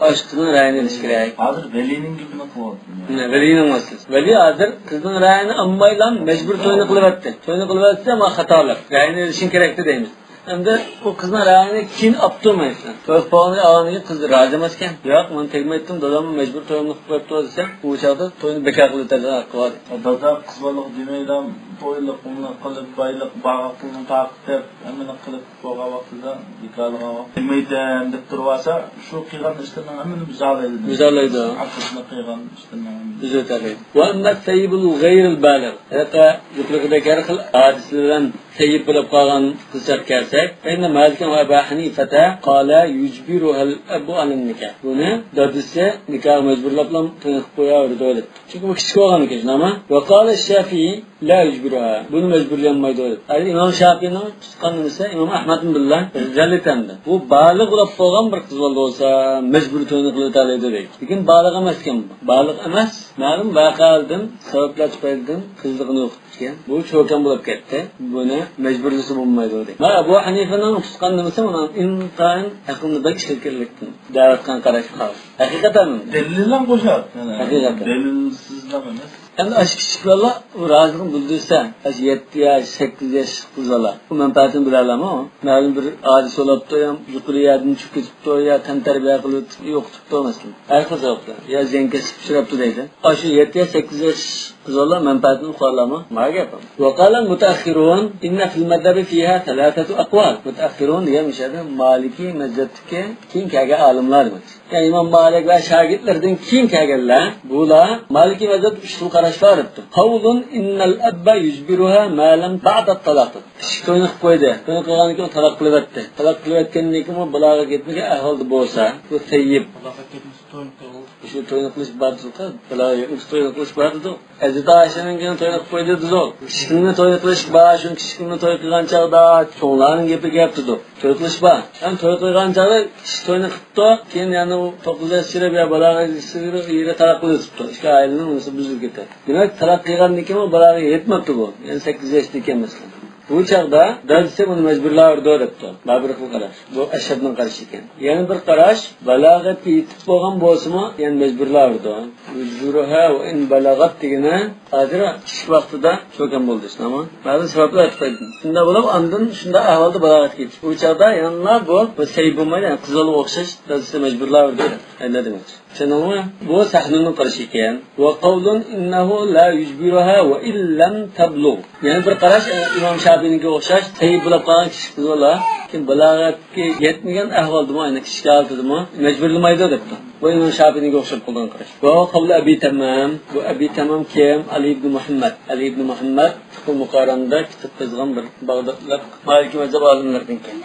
ئاشۇ قىزنىڭ رەيىنى ئېلىش كېرەك. ھازىر ۋەلىنىڭ گېپىنى قىلىۋاتىمەن. نە، ۋەلىنىڭ مەسىلىسى. ۋەلى ھازىر قىزنىڭ رەيىنى ئالمايلا مەجبۇر توينى قىلىۋەتتى. توينى قىلىۋەتسە، ما خاتالىق. رەيىنى ئېلىشىڭ كېرەكتى دەيمىز. ئەمدى ئۇ قىزنىڭ رەيىنى كېيىن ئاپتۇ مەسىلەن. توي قىلىپ بولغاندىن كېيىن ئاغىنىگە قىز رازى ئەمەسكەن. ياق، مەن تەگمەيتتىم، داداممۇ مەجبۇر تويۇمنى قىلىپ قويۇپتۇ دېسە، ئۇ چاغدا توينى بىكار قىلىۋېتەرلىك ھەققى بار. دادا قىز بالىغا دېمەيلا، تويلۇق، ئۇنى قىلىپ، بايلىق، باغاق پۇلنى تارقىتىپ، ھەممىنى قىلىپ بولغان ۋاقتىدا، بىكارلىغان ۋاقتىدا، دېمەيتتىم دەپ تۇرۇۋالسا، شۇ قىلغان ئىشلىرىنىڭ ھەممىنى بۇزالايدۇ. بۇزالايدۇ. ئاكىسىنى قىلغان ئىشلىرىنىڭ ھەممىنى بۇزۇۋېتەلەيدۇ. وأما الثيب الغير البالغ. ھېلىقى يۇقىرىقىدەك ھەر خىل ھادىسىلەر بىلەن سەييىب بولۇپ قالغان قىزچاققا كەلسەك، فإن مالكا وأبا حنيفة قالا يجبرها الأب على النكاح. بۇنى دادىسى نىكاھقا مەجبۇرلاپلا توي قىلىپ قوياۋېرىدۇ دەپتۇ. چۈنكى بۇ كىچىك بولغان ئىكەن، شۇنداقمۇ؟ وقال الشافعي لا يجبرها. بۇنى مەجبۇرلىيالمايدۇ دەپ. ھازىر ئىمام شافىئىنىڭ تۇتقان نېمىسى، ئىمام ئەھمەدمۇ بىللە دەلىل ئەمدى. بۇ بالىغ بولۇپ قالغان بىر قىز بالا بولسا، مەجبۇرىي توينى قىلىۋېتەلەيدۇ دەيدۇ. لېكىن بالىغ ئەمەسكەن بۇ. بالىغ ئەمەس. مەلۇم ۋەقەلەردىن، سەۋەبلەر تۈپەيلىدىن قىزلىقىنى يوقىتىپ كەتكەن. بۇ چوكان بولۇپ كەتتى. بۇنى مەجبۇرلىسا بولمايدۇ دەيدۇ. مانا ئەبۇ ھەنىفەنىڭ تۇتقان نېمىسى، مانا ئىنتايىن ئەقلىمدە بەك ئىشلەپ كەلگەنلىكتىن دەۋاتقان قاراشقا قارىسا. ھەقىقەتەنمۇ؟ دەلىللەر قوشار. ھەقىقەتەن. دەلىلسىزلەر ئەمەس. ئەمدى ئاشۇ كىچىك بالىلار ئۇ رازىلىقنى بىلدۈرسە، ئاشۇ يەتتە ياش، سەككىز ياش قىز بالا، ئۇ مەنپەئەتىنى بىلەلەمۇ؟ مەلۇم بىر ھادىسە بولۇپتۇ، يا يۇقىرى يەردىن چۈشۈپ كېتىپتۇ، يا تەنتەربىيە قىلىپ يوقىتىپتۇ، مەسىلەن. ھەر خىل سەۋەبلەر. يا زىيانكەشلىك ئۇچراپتۇ دەيدۇ. ئاشۇ يەتتە ياش، سەككىز ياش قىز بالا مەنپەئەتىنى ئۇقالامۇ؟ ما گەپ. وقال المتأخرون إن في المذهب فيها ثلاثة أقوال. مۇتەئەخخىرۇن دېگەن مۇشۇ يەردە مالىكىي مەزھەپتىكى كېيىن كەلگەن ئالىملار دېمەكچى. يەنى ئىمام مالىك ۋە شاگىرتلىرىدىن كېيىن كەلگەنلەر، بۇلار مالىكىي مەزھەپتە ئۈچ خىل قاراش بار دەپتۇ. قول إن الأب يجبرها ما لم بعد الطلاق. كىشى توينى قىلىپ قويدى. توينى قىلغاندىن كېيىن تالاق قىلىۋەتتى. تالاق قىلىۋەتكەندىن كېيىن بالاغەت يەتمىگەن ئەھۋالدا بولسا، بۇ سەييىب. بالاغەت يەتمىسە توينى قىلغىلى. شۇ توينى قىلىش بار دېسە، بالاغەت يەتمىسە توينى قىلىش بار دېدۇق. ھەزرىتى ئائىشەنىڭ كېيىن توينى قىلىپ قويدى دېدۇق. كىچىكلىكنى توي قىلىش بار، شۇ كىچىكلىكنى توي قىلغان چاغدا چوڭلارنىڭ گېپى گەپ دېدۇق. توي قىلىش بار. ھەم توي قىلغان چاغدا كىشى توينى قىپتۇ، كېيىن يەنە ئۇ توققۇز ياش چىرىپ يا بالاغەت يېتىشىگە يەنە تالاق قىلىۋېتىپتۇ. ئىككى ئائىلىنىڭ ئۇنىسى بۈزۈلۈپ كېتەر. دېمەك، تالاق قىلغاندىن كېيىن ئۇ بالاغەت يەتمەپتۇ بۇ. يەنە سەككىز ياشتىكەن مەسىلەن. بۇ چاغدا دادىسى بۇنى مەجبۇرلاۋېرىدۇ دەپتۇ. بۇ بىر خىل قاراش. بۇ ئەشھەبنىڭ قارىشى ئىكەن. يەنە بىر قاراش، بالاغەت يېتىپ بولغان بولسىمۇ، يەنە مەجبۇرلاۋېرىدۇ. يجبرها وإن بلغت دېگىنى ھازىر كىچىك ۋاقتىدا چوكان بولدى، شۇنداقمۇ؟ بەزى سەۋەبلەر تۈپەيلىدىن. شۇنداق بولۇپ، ئاندىن شۇنداق ئەھۋالدا بالاغەتكە يېتىش. ئۇ چاغدا يەنىلا بۇ، بۇ سەي بولمايدۇ، يەنى قىز بالىغا ئوخشاش دادىسى مەجبۇرلاۋېرىدۇ دەپ. ئەندى دېمەكچى. چۈشەندىڭمۇ؟ بۇ سەھنۇنىڭ قارىشى ئىكەن. وقول إنه لا يجبرها وإن لم تبلغ. يەنە بىر قاراش، ئە، ئىمام شافىئىنىڭكىگە ئوخشاش، سەي بولۇپ قالغان كىچىك قىز بالا، كېيىن بالاغەتكە يەتمىگەن ئەھۋالدىمۇ، يەنى كىچىك ھالىتىدىمۇ مەجبۇرلىمايدۇ دەپتۇ. بۇ ئىمام شافىئىنىڭكىگە ئوخشاپ قالغان قاراش. وهو قول أبي تمام. بۇ ئەبى تەمام كىم؟ ئەلى ئىبنى مۇھەممەد. ئەلى ئىبنى مۇھەممەد فىقھۇل مۇقارەندە كىتاب يازغان بىر باغدادلىق مالىكىي مەزھەپ ئالىملىرىدىنكەن.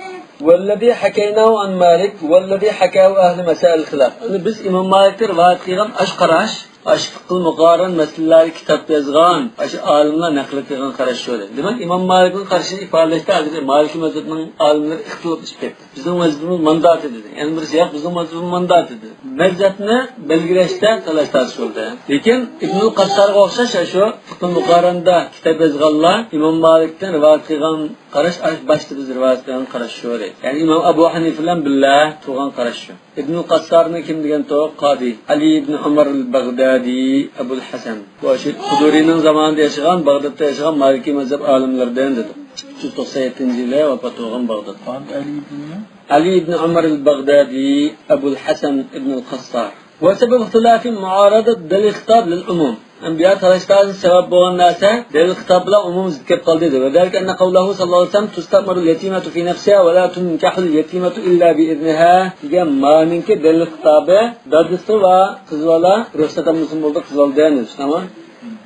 والذي حكيناه عن مالك والذي حكاه أهل مسائل الخلاف. ئەمدى بىز ئىمام مالىكتىن رىۋايەت قىلغان ئاشۇ قاراش، ئاشۇ فىقھۇل مۇقارەن مەسىلىلەرگە كىتاب يازغان ئاشۇ ئالىملار نەقىل قىلغان قاراش شۇ. دېمەك، ئىمام مالىكنىڭ قارىشىنى ئىپادىلەشتە ھازىر مالىكىي مەزھەپنىڭ ئالىملىرى ئىختىلاپلىشىپ كەتتى. بىزنىڭ مەزھىپىمىز مانداق دېدى. يەنە بىرسى ياق، بىزنىڭ مەزھىپىمىز مانداق دېدى. مەزھەپنى بەلگىلەشتە تالاش-تارتىش بولدى. لېكىن ئىبنۇل قاسسارغا ئوخشاش شۇ فىقھۇل مۇقارەندە كىتاب يازغانلار ئىمام مالىكتىن رىۋايەت قىلغان قاراش، ئاش باشتا بىز رىۋايەت قىلغان قاراش شۇ دەيدۇ. يەنى ئىمام ئەبۇ ھەنىفە بىلەن بىللە تۇرغان قاراش شۇ. ئىبنۇل قاسسارنى كىم دېگەنتۇق؟ قادى ئەلى ئىبنى ئۇمار ئەل بەغدادى ئەبۇل ھەسەن. بۇ شۇ خۇدۇرىنىڭ زامانىدا ياشىغان، باغدادتا ياشىغان مالىكىي مەزھەپ ئالىملىرىدىن دېدۇق. ئۈچ يۈز توقسان يەتتىنچى يىلى ۋاپات بولغان باغدادتا. ئەلى ئىبنى؟ ئەلى ئىبنى ئۇمار ئەل بەغدادى ئەبۇل ھەسەن ئىبنۇل قاسسار. وسبب اختلافهم معارضة ذي الخطاب للعموم. ئەمدى بۇ يەردە تالاش-تارتىشقا سەۋەب بولغان نەرسە دەلىل خىتاب بىلەن ئومۇم زىت كەپ قالدى دەيدۇ. وذلك أن قوله صلى الله عليه وسلم تستأمر اليتيمة في نفسها ولا تنكح اليتيمة إلا بإذنها دېگەن مانىڭكى دەلىل خىتابى دادىسى ۋە قىز بالا رۇخسەت ئالمىسىمۇ بولىدۇ، قىز بالا دەيدۇ، تامام.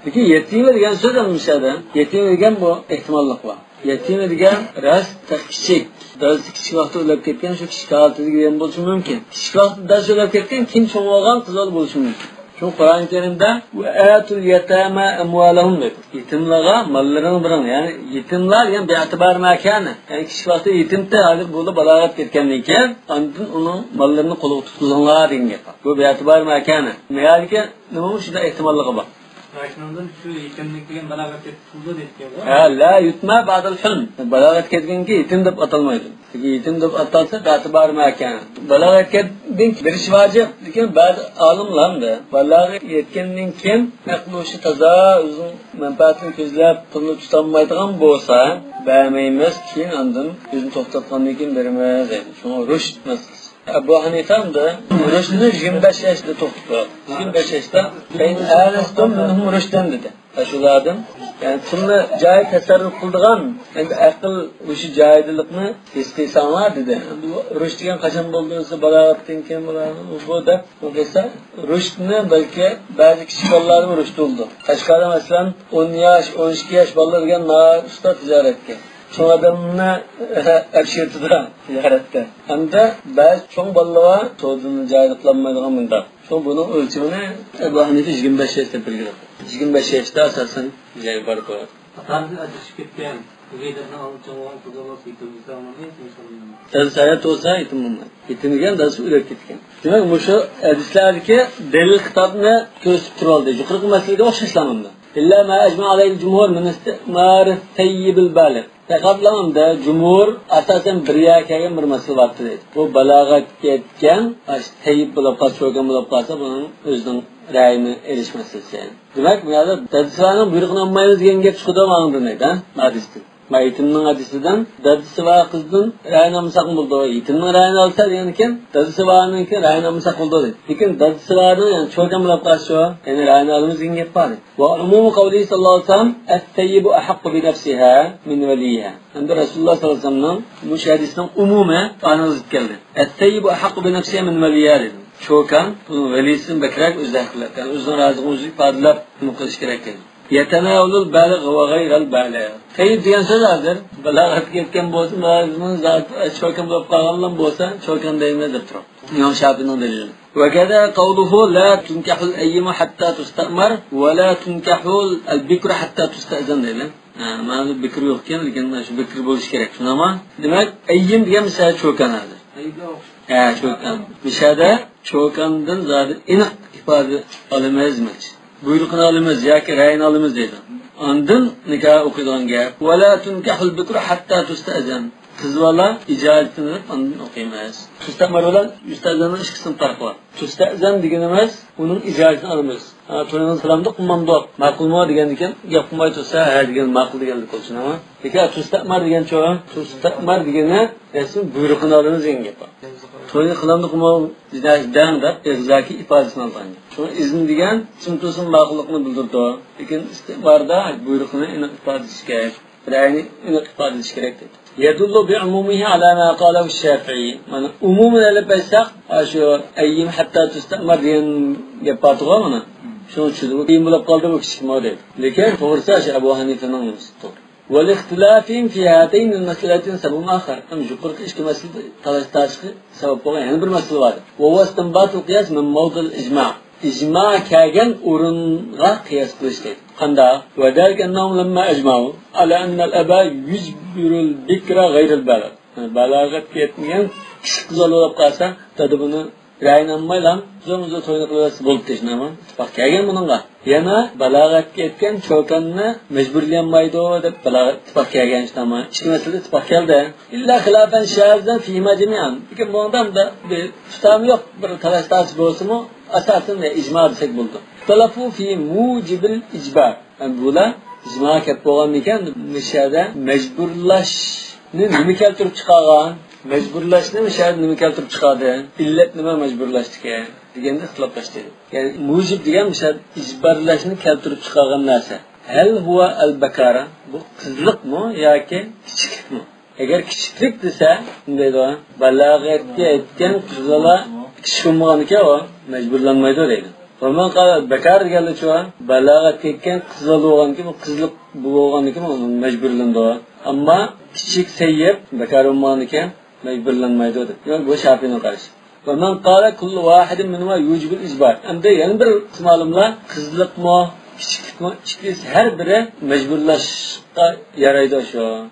لېكىن يەتىمە دېگەن سۆز ھەم مۇشۇ يەردە. يەتىمە دېگەن بۇ ئېھتىماللىق بار. يەتىمە دېگەن راست تېخى كىچىك. دادىسى كىچىك ۋاقىتتا ئۆلۈپ كەتكەن، شۇ كىچىك ھالىتىدە دېگەن بولۇشى مۇمكىن. كىچىك ۋاقىتتا دادىسى ئۆلۈپ كەتكەن، كېيىن چوڭ بولغان قىز بالا بولۇشى مۇمكىن. بۇ قۇرئان كەرىمدە «ۋە ئاتۇل يەتامە ئەمۋالەھۇم» دەيدۇ. يېتىملارغا ماللىرىنى بېرىڭ. يەنى يېتىملار دېگەن بىئەتىبارى ماكانە. يەنى كىچىك ۋاقتى يېتىمتى، ھازىر بولدى، بالاغەت كەتكەندىن كېيىن ئاندىن ئۇنىڭ ماللىرىنى قولىغا تۇتقۇزۇڭلار دېگەن گەپ. بۇ بىئەتىبارى ماكانە. نېمىكى نېمە شۇنداق ئېھتىماللىقى بار. شۇنىڭدىن شۇ يېتىملىك دېگەن بالاغەت كەتكەن دېگەن گەپ. ھە، لا يۇتمە بەئدەل ھىلم. بالاغەت كەتكەنكى يېتىم دەپ ئاتالمايدۇ. يېتىم دەپ ئاتالسا ئەتىبارى ماكان. بالاغەت كەتكەندىن بېرىش ۋاجىپ. لېكىن بەزى ئالىملاردا بالاغەت يەتكەندىن كېيىن ئەقلى ھوشى تازا، ئۆزىنىڭ مەنپەئەتىنى كۆزلەپ پۇلنى تۇتالمايدىغان بولسا، بەرمەيمىز، كېيىن ئاندىن ئۆزىنى توختاتقاندىن كېيىن بېرىمىز دەيدۇ. شۇڭا رۇشد مەسىلىسى. ئەبۇ ھەنىفە ئەمدى رۇشدنى يىگىرمە بەش ياشتا توختىتىپ قويۇپتۇ. يىگىرمە بەش ياشتا «فەئىن ئانەستۇم مىنھۇم رۇشدەن» دېدى. ئاشۇ ئادەم، يەنى پۇلنى جايىدا تەسەررۇپ قىلىدىغان، ئەمدى ئەقىل ھوشى جايىدىلىقنى ھېس قىلساڭلار دېدى. ئەمدى بۇ رۇشد دېگەن قاچان بولدى دېسە، بالاغەتتىن كېيىن بۇ، بۇ دەپ، ئۇ دېسە، رۇشدنى بەلكى بەزى كىچىك بالىلارمۇ رۇشد بولىدۇ. قەشقەردە مەسىلەن، ئون ياش، ئون ئىككى ياش بالىلار دېگەن ناھايىتى ئۇستا تىجارەتكە. چوڭ ئادەمنى ئەپشىرتىدۇ تىجارەتتە. ھەمدە بەزى چوڭ بالىلار سودىنى جايىدا قىلالمايدىغان مۇنداق. شۇڭا بۇنىڭ ئۆلچىمىنى ئەبۇ ھەنىفە يىگىرمە بەش ياشتا بەلگىلەپ قويدى. يىگىرمە بەش ياشتا ئاساسەن جاي بار بولىدۇ. ئاتا-ئانىسى ئاجرىشىپ كەتكەن، مۇشۇ يەردە ئاڭلىتىۋالغان قىزلار بولسا يېتىم بولسا ئالمايدۇ، يېتىم بولسا ئالمايدۇ. دادىسى ھايات بولسا يېتىم بولمايدۇ. يېتىم دېگەن دادىسى ئۆلۈپ كەتكەن. دېمەك، مۇشۇ ھەدىسلەردىكى دەلىل خىتابنى كۆرسىتىپ تۇرۇۋالدى. يۇقىرىقى مەسىلىگە ئوخشاشلا مۇندا. إلا ما أجمع عليه الجمهور من استئمار الثيب البالغ. پەقەتلا ئەمدى جۇمھۇر ئاساسەن بىر يەرگە كەلگەن بىر مەسىلە بار دەيدۇ. بۇ بالاغەتكە يەتكەن، ئاشۇ تەييىپ بولۇپ قالسا، چوكان بولۇپ قالسا، بۇنىڭ ئۆزىنىڭ رەيىنى ئېلىش مەسىلىسى. دېمەك، بۇ يەردە دادىسىلەرنىڭ بۇيرۇقىنى ئالمايمىز دېگەن گەپ چىقىدۇ ماڭدىن دەيدۇ، ھە؟ ھەدىستىن. ما يېتىمنىڭ ھەدىسىدىن دادىسى بار قىزدىن رەيىن ئالمىساق بولىدۇ. يېتىمنىڭ رەيىنى ئالسا دېگەندىكىن، دادىسى بارنىڭكى رەيىن ئالمىساق بولىدۇ دەيدۇ. لېكىن دادىسى بارنىڭ، يەنى چوكان بولۇپ قالسا، يەنى رەيىن ئالىمىز دېگەن گەپ بار. وعموم قوله صلى الله عليه وسلم: الثيب أحق بنفسها من وليها. ئەمدى رەسۇلۇللاھ سەللەللاھۇ ئەلەيھى ۋەسەللەمنىڭ مۇشۇ ھەدىسىنىڭ ئومۇمى ئانىڭىزغا كەلدى. الثيب أحق بنفسها من وليها دېدى. چوكان بۇنىڭ ۋەلىسىدىن بەكرەك ئۆزى ھەقلىق. يەنى ئۆزىنىڭ رازىلىقىنى ئۆزى ئىپادىلەپ نېمە قىلىش كېرەك دېدى. يتناول البالغ وغير البالغ. تەييىب دېگەن سۆز ھازىر بالاغەتكە يەتكەن بولسا، چوكان بولۇپ قالغانلار بولسا، چوكان دەيمىز دەپ تۇرۇپ. ئىمام شافىئىنىڭ دەلىلى. وكذا قوله: لا تنكح الأيم حتى تستأمر ولا تنكح البكر حتى تستأذن دەيدۇ. ھە، مانا بىكرى يوق ئىكەن، لېكىن مانا شۇ بىكرى بولۇشى كېرەك، شۇنداقمۇ؟ دېمەك، ئەييىم دېگەن مىسال چوكان ھازىر. ھە، چوكان. مىسالدا چوكاندىن زادى ئېنىق ئىپادە ئالىمىز دېمەكچى. بۇيرۇقىنى ئالىمىز ياكى رەيىنى ئالىمىز دەيدۇ. ئاندىن نىكاھ ئوقۇيدىغان گەپ. ولا تنكح البكر حتى تستأذن. قىز بالا ئىجازىتىنى ئېلىپ ئاندىن ئوقۇيمىز. تستأمر بىلەن يستأذننىڭ ئىككىسىنىڭ پەرقى بار. تستأذن دېگىنىمىز ئۇنىڭ ئىجازىتىنى ئالىمىز. ھە، توينى قىلامدۇق، قىلمامدۇق، ماقۇلمۇ دېگەندىكىن، گەپ قىلماي تۇرسا، ھە دېگەن ماقۇل دېگەنلىك بولسۇن، ھە. لېكىن تستأمر دېگەنچۇ؟ تستأمر دېگىنى رەسمىي بۇيرۇقىنى ئالىمىز دېگەن گەپ بار. توينى قىلامدۇق، قىلمامدۇق دەڭ دەپ ئېغىزدىكى ئىپادىسىنى ئالغان گەپ. شۇڭا ئىزن دېگەن چىڭ تۇرسىمۇ ماقۇللۇقنى بىلدۈرىدۇ. لېكىن ئىستىئماردا بۇيرۇقىنى ئېنىق ئىپادە ئېتىش كېرەك. رەينى ئېنىق ئىپادىلىشى كېرەك دەيدۇ. يدل بعمومه على ما قاله الشافعي. مانا، ئومۇمىنى ئېلىپ ئېيتساق، ئاشۇ ئەييىم ھەتتا تۇستەمەر دېگەن گەپ بارتىغۇ مانا. شۇنىڭ ئۈچۈن ئۇ قىيىن بولۇپ قالدى، بۇ كىچىكمۇ دەيدۇ. لېكىن توغرىسى ئاشۇ ئەبۇ ھەنىفىنىڭ نېمىسى توغرا. ولاختلافهم في هاتين المسألتين سبب آخر. ئەمما يۇقىرىقى ئىككى مەسىلىدە تالاش-تارتىشقا سەۋەب بولغان يەنە بىر مەسىلە بار. وهو استنباط القياس من موضع الإجماع. ئىجما كەلگەن ئورۇنغا قىياس قىلىش دەيدۇ. قانداق؟ وذلك أنهم لما أجمعوا على أن الأب يجبر البكر غير البالغ. بالاغەتكە يەتمىگەن كىچىك قىز بالا بولۇپ قالسا، دادا بۇنى رەيىنى ئالمايلا زور-زور توينى قىلىۋەتسە بولدى، شۇنداقمۇ؟ ئىتتىپاق كەلگەن بۇنىڭغا. يەنە بالاغەتكە يەتكەن چوكاننى مەجبۇرلىيالمايدۇ دەپ بالاغەت ئىتتىپاق كەلگەن، شۇنداقمۇ؟ ئىككى مەسىلىدە ئىتتىپاق كەلدى. إلا خلافا شاذا فيهما جميعا. لېكىن بۇنىڭدا بىر تۇتامى يوق، بىر تالاش-تارتىش بولسىمۇ، ئاساسەن ئىجما دېسەك بولىدۇ. اختلفوا في موجب الإجبار. يەنى بۇلار ئىجماغا كەپ بولغاندىكىن، مۇشۇ يەردە مەجبۇرلاشنى نېمە كەلتۈرۈپ چىقارغان؟ مەجبۇرلاشنى مۇشۇ يەردە نېمە كەلتۈرۈپ چىقاردى؟ ئىللەت نېمە مەجبۇرلاشتىكى؟ دېگەندە ئىختىلاپلاشتى. يەنى مۇجىب دېگەن مۇشۇ يەردە ئىجبارلاشنى كەلتۈرۈپ چىقارغان نەرسە. هل هو البكارة؟ بۇ قىزلىقمۇ ياكى كىچىكلىكمۇ؟ ئەگەر كىچىكلىك دېسە، شۇنداق دەيدۇ، بالاغەتكە يەتكەن قىز بالا كىچىك بولمىغانىكەن ئۇ، مەجبۇرلانمايدۇ دەيدۇ. ومن قال البكارة دېگەنلىكچۇ، بالاغەتكە يەتكەن قىز بالا بولغانكىن، قىزلىق بولغانكىن، مەجبۇرلىنىدۇ. ئەمما كىچىك سەييىب، بىكار بولمىغانىكەن، مەجبۇرلانمايدۇ دەپ. يەنى بۇ شافىئىنىڭ قارىشى. ومن قال كل واحد منهما يوجب الإجبار. ئەمدى يەنە بىر قىسىم ئالىملار قىزلىقمۇ، كىچىكلىكمۇ، ئىككىلىسى ھەر بىرى مەجبۇرلاشقا يارايدۇ شۇ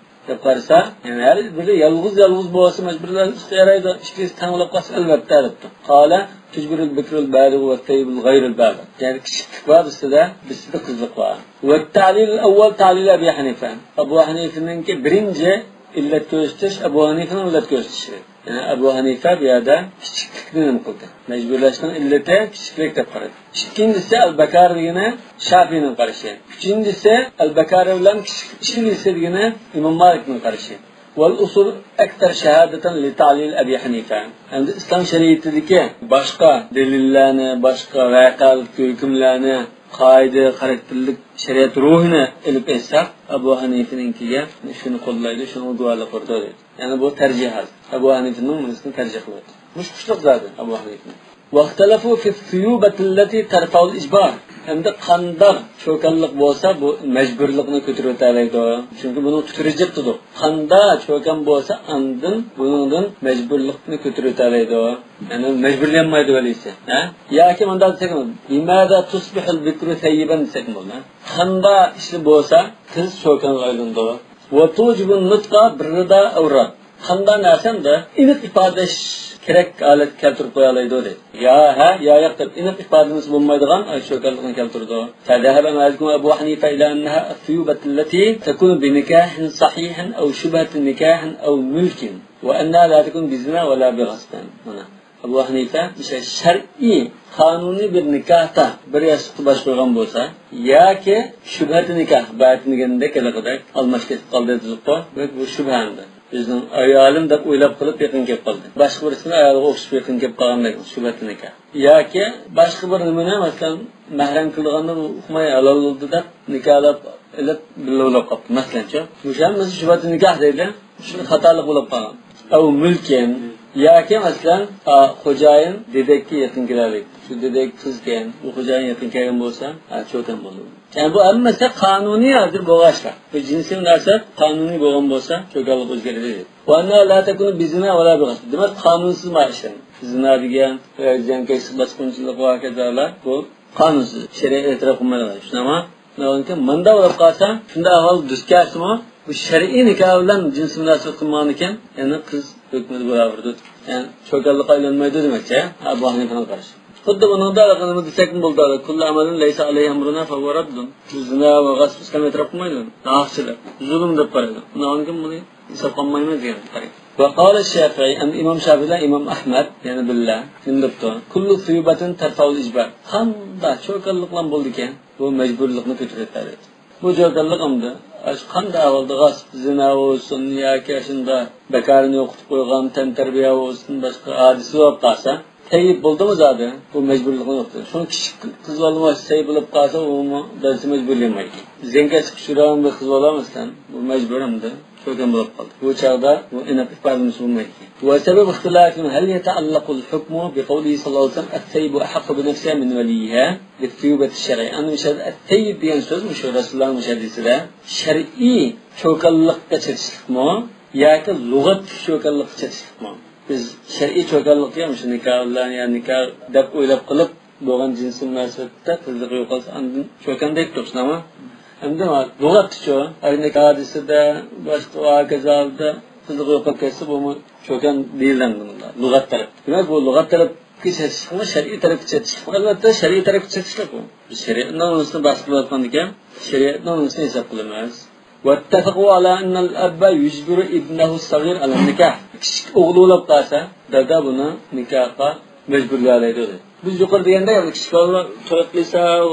دەپ قارىسا، يەنى ھەر بىرى يالغۇز يالغۇز بولسا مەجبۇرلاشقا يارايدۇ، ئىككىلىسى تەڭ بولۇپ قالسا ئەلۋەتتە دەپتۇ. قال تجبر البكر البالغ والثيب الغير البالغ. يەنى كىچىكلىك بار بىسىدە، بىسىدە قىزلىق بار. والتعليل الأول تعليل أبي حنيفة. ئەبۇ ھەنىفىنىڭكى بىرىنچى ئىللەت كۆرسىتىش ئەبۇ ھەنىفىنىڭ ئىللەت كۆرسىتىشى. يەنى ئەبۇ ھەنىفە بۇ يەردە كىچىكلىكنى نېمە قىلدى؟ مەجبۇرلاشنىڭ ئىللىتى كىچىكلىك دەپ قارىدى. ئىككىنچىسى ئەل بەكارى دېگىنى شافىئىنىڭ قارىشى. ئۈچىنچىسى ئەل بەكارى بىلەن كىچىك، ئىككىنچىسى دېگىنى ئىمام مالىكنىڭ قارىشى. والأصول أكثر شهادة لتعليل أبي حنيفة. ئەمدى ئىسلام شەرىئىتىدىكى باشقا دەلىللەرنى، باشقا ۋەقەلىك ھۆكۈملەرنى، قائىدە، خاراكتېرلىك شەرىئەت روھىنى ئېلىپ ئېيتساق، ئەبۇ ھەنىفىنىڭكىگە شۇنى قوللايدۇ، شۇنىڭغا گۇۋاھلىق بېرىدۇ دەيدۇ. يەنى بۇ تەرجىھات. ئەبۇ ھەنىفىنىڭ مۇنىسىنى تەرجىھ قىلىۋاتىدۇ. مۇشۇ قۇشلۇق زادى ئەبۇ ھەنىفىنىڭ. واختلفوا في الثيوبة التي ترفع الإجبار. ئەمدى قانداق چوكانلىق بولسا بۇ مەجبۇرلۇقنى كۆتۈرۈۋېتەلەيدۇ. چۈنكى بۇنىڭ تۈرى جىق تۇدۇق. قانداق چوكان بولسا ئاندىن بۇنىڭدىن مەجبۇرلۇقنى كۆتۈرۈۋېتەلەيدۇ. يەنى مەجبۇرلىيالمايدۇ ۋەلىسى. ھە؟ ياكى مۇنداق دېسەك، بىماذا تصبح البكر ثيبا دېسەك بولىدۇ. قانداق ئىشى بولسا قىز چوكانغا ئايلىنىدۇ. وتوجب النطق بالرضا أو الرفض. قانداق نەرسەمدە ئېنىق ئىپادىلەش كېرەك ھالەتكە كەلتۈرۈپ قويالايدۇ دەيدۇ. يا ھە، يا ياق دەپ ئېنىق ئىپادىلىمىسە بولمايدىغان ئاشۇ چوكانلىقنى كەلتۈرىدۇ. فذهب مالك وأبو حنيفة إلى أنها الثيوبة التي تكون بنكاح صحيح أو شبهة نكاح أو ملك، وأنها لا تكون بزنا ولا بغصب. مانا. ئەبۇ ھەنىفە مۇشۇ شەرئىي، قانۇنىي بىر نىكاھتا بىر ياستۇقتا باش قويغان بولسا ياكى شۈبھەتى نىكاھ، بايىقى دېگەندەك، ھېلىقىدەك ئالماش كېتىپ قالدى دېدۇققۇ، بۇ شۈبھە ئەمدى. ئۆزىنىڭ ئايالىم دەپ ئويلاپ قېلىپ يېقىن كېلىپ قالدى. باشقا بىرسىنىڭ ئايالىغا ئوخشىشىپ يېقىن كېلىپ قالغاندەك شۈبھەتى نىكاھ. ياكى باشقا بىر نېمىنى، مەسىلەن، مەھرەم قىلىدىغاننى ئۇقماي ھالال بولدى دەپ نىكاھلاپ ئېلىپ بىللە بولۇپ قاپتۇ، مەسىلەنچۇ. مۇشۇ ھەممىسى شۈبھەتى نىكاھ دەيدۇ. شۇ خاتالىق بولۇپ قالغان. ئەۋ مۈلكىن. ياكى مەسىلەن، ئا، خوجايىن دېدەككە يېقىن كېلەلىك. شۇ دېدەك قىزكەن، ئۇ خوجايىن يېقىن كەلگەن بولسا، ھە، چوكان بولىدۇ. يەنى بۇ ھەممىسى قانۇنىي ھازىر بولغان ئىشلار. بۇ جىنسىي مۇناسىۋەت قانۇنىي بولغان بولسا، چوكانلىق ئۆزگىرىدۇ. وأنها لا تكون بزنا ولا بغصب. دېمەك، قانۇنسىز ما ئىشلار. زىنا دېگەن، زىيانكەشلىك، باسقۇنچىلىق ۋە ھاكازالار، بۇ قانۇنسىز، شەرىئەت ئېتىراپ قىلمايدىغان ئىش، تۇشۇنەڭمۇ؟ ئۇنىڭدىن كېيىن مۇنداق بولۇپ قالسا، شۇنداق ئەھۋال دۇچ كەلسىمۇ، بۇ شەرئىي نىكاھ بىلەن جىنسىي مۇناسىۋەت قىلمىغاندىكىن، يەنى قىز ھۆكمىدە بۇرابۇردۇر. يەنى چوكانلىققا ئايلانمايدۇ دېمەكچى، ھە؟ ئەبۇ ھەنىفەنىڭ قارىشى. خۇددى بۇنىڭدا نېمە دېسەكمۇ بولىدۇ، كل عمل ليس عليه أمرنا فهو رد. بۇ زىنا ۋە غەسپ ئىسلام ئېتىراپ قىلمايدۇ. ناھەقچىلىك، زۇلۇم دەپ قارايدۇ. ئۇنىڭدىن كېيىن بۇنى ھېسابقا ئالمايمىز دېگەن قارايدۇ. وقال الشافعي، ئەمدى ئىمام شافىئىي بىلەن ئىمام ئەھمەد يەنە بىللە نېمە دەپتۇ؟ كل ثيوبة ترفع الإجبار. قانداق چوكانلىقلام بولىدىكەن، بۇ مەجبۇرلۇقنى كۆتۈرۈپ بەردى. بۇ چوكانلىق ئەمدى ئاشۇ قانداق ئەھۋالدا غەسپ، زىنا بولسۇن ياكى ئاشۇنداق بىكارىنى يوقىتىپ قويغان تەنتەربىيە بولسۇن، باشقا ھادىسە بولۇپ قالسا، سەييىب بولدىمۇ زادى؟ بۇ مەجبۇرلۇقنى يوقىتىدۇ. شۇڭا كىچىك قىز بالىمۇ سەييىب بولۇپ قالسا، ئۇمۇ دادىسى مەجبۇرلىيالمايدىكەن. زىيانكەشلىككە ئۇچرىغان بىر قىز بالا، مەسىلەن، بۇ مەجبۇر ئەمدى. كۆرگەن بولۇپ قالدى. بۇ چاغدا بۇ ئېنىق ئىپادىلىنىشى بولمايدىكەن. وسبب اختلافهم هل يتعلق الحكم بقوله صلى الله عليه وسلم الثيب أحق بنفسها من وليها بالثيوبة الشرعية. ئەمدى مۇشۇ يەردە ئەتتەييىب دېگەن سۆز مۇشۇ رەسۇلۇللانىڭ مۇشۇ ھەدىسىدە شەرئىي چوكانلىققا چېتىشلىقمۇ ياكى لۇغەتتىكى چوكانلىققا چېتىشلىقمۇ؟ بىز شەرئىي چوكانلىق دېگەن مۇشۇ نىكاھ بىلەن يا نىكاھ دەپ ئويلاپ قېلىپ، بولغان جىنسىي مۇناسىۋەتتە قىزلىقى يوقالسا، ئاندىن چوكان دەيدۇ، توقسىنامۇ؟ ئەمدى لۇغەتتىچۇ؟ ئەگەر نىكاھ ھادىسىدە، باشقا ۋە ھاكازا ھالدا قىزلىقى يوقاپ كەتسە، بۇمۇ چوكان دېيىلەمدۇ بۇندا، لۇغەت تەرەپ. دېمەك، بۇ لۇغەت تەرەپكە چېتىشلىقمۇ، شەرئىي تەرەپكە چېتىشلىقمۇ؟ ئەلۋەتتە، شەرئىي تەرەپكە چېتىشلىق بۇ. بىز شەرىئەتنىڭ نۇرىسىنى بەھس قىلىۋاتقاندىكىن، شەرىئەتنىڭ نۇرىسىنى ھېساب قىلىمىز. واتفقوا على أن الأب يجبر ابنه الصغير على النكاح. كىچىك ئوغلى بولۇپ قالسا، دادا بۇنى نىكاھقا مەجبۇرلايدۇ دېدى. بىز يۇقىرىدا دېگەندەك، كىچىك بالىلار توي قىلسا، ئۇ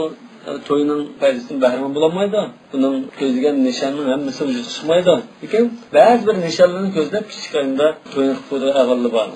توينىڭ پايدىسىدىن بەھرىمەن بولالمايدۇ. بۇنىڭ كۆزلىگەن نىشاننىڭ ھەممىسى ۋۇجۇدقا چىقمايدۇ. لېكىن بەزى بىر نىشانلارنى كۆزلەپ، كىچىك ئاينىدا توينى قىلىپ قويىدىغان ئەھۋاللار بار.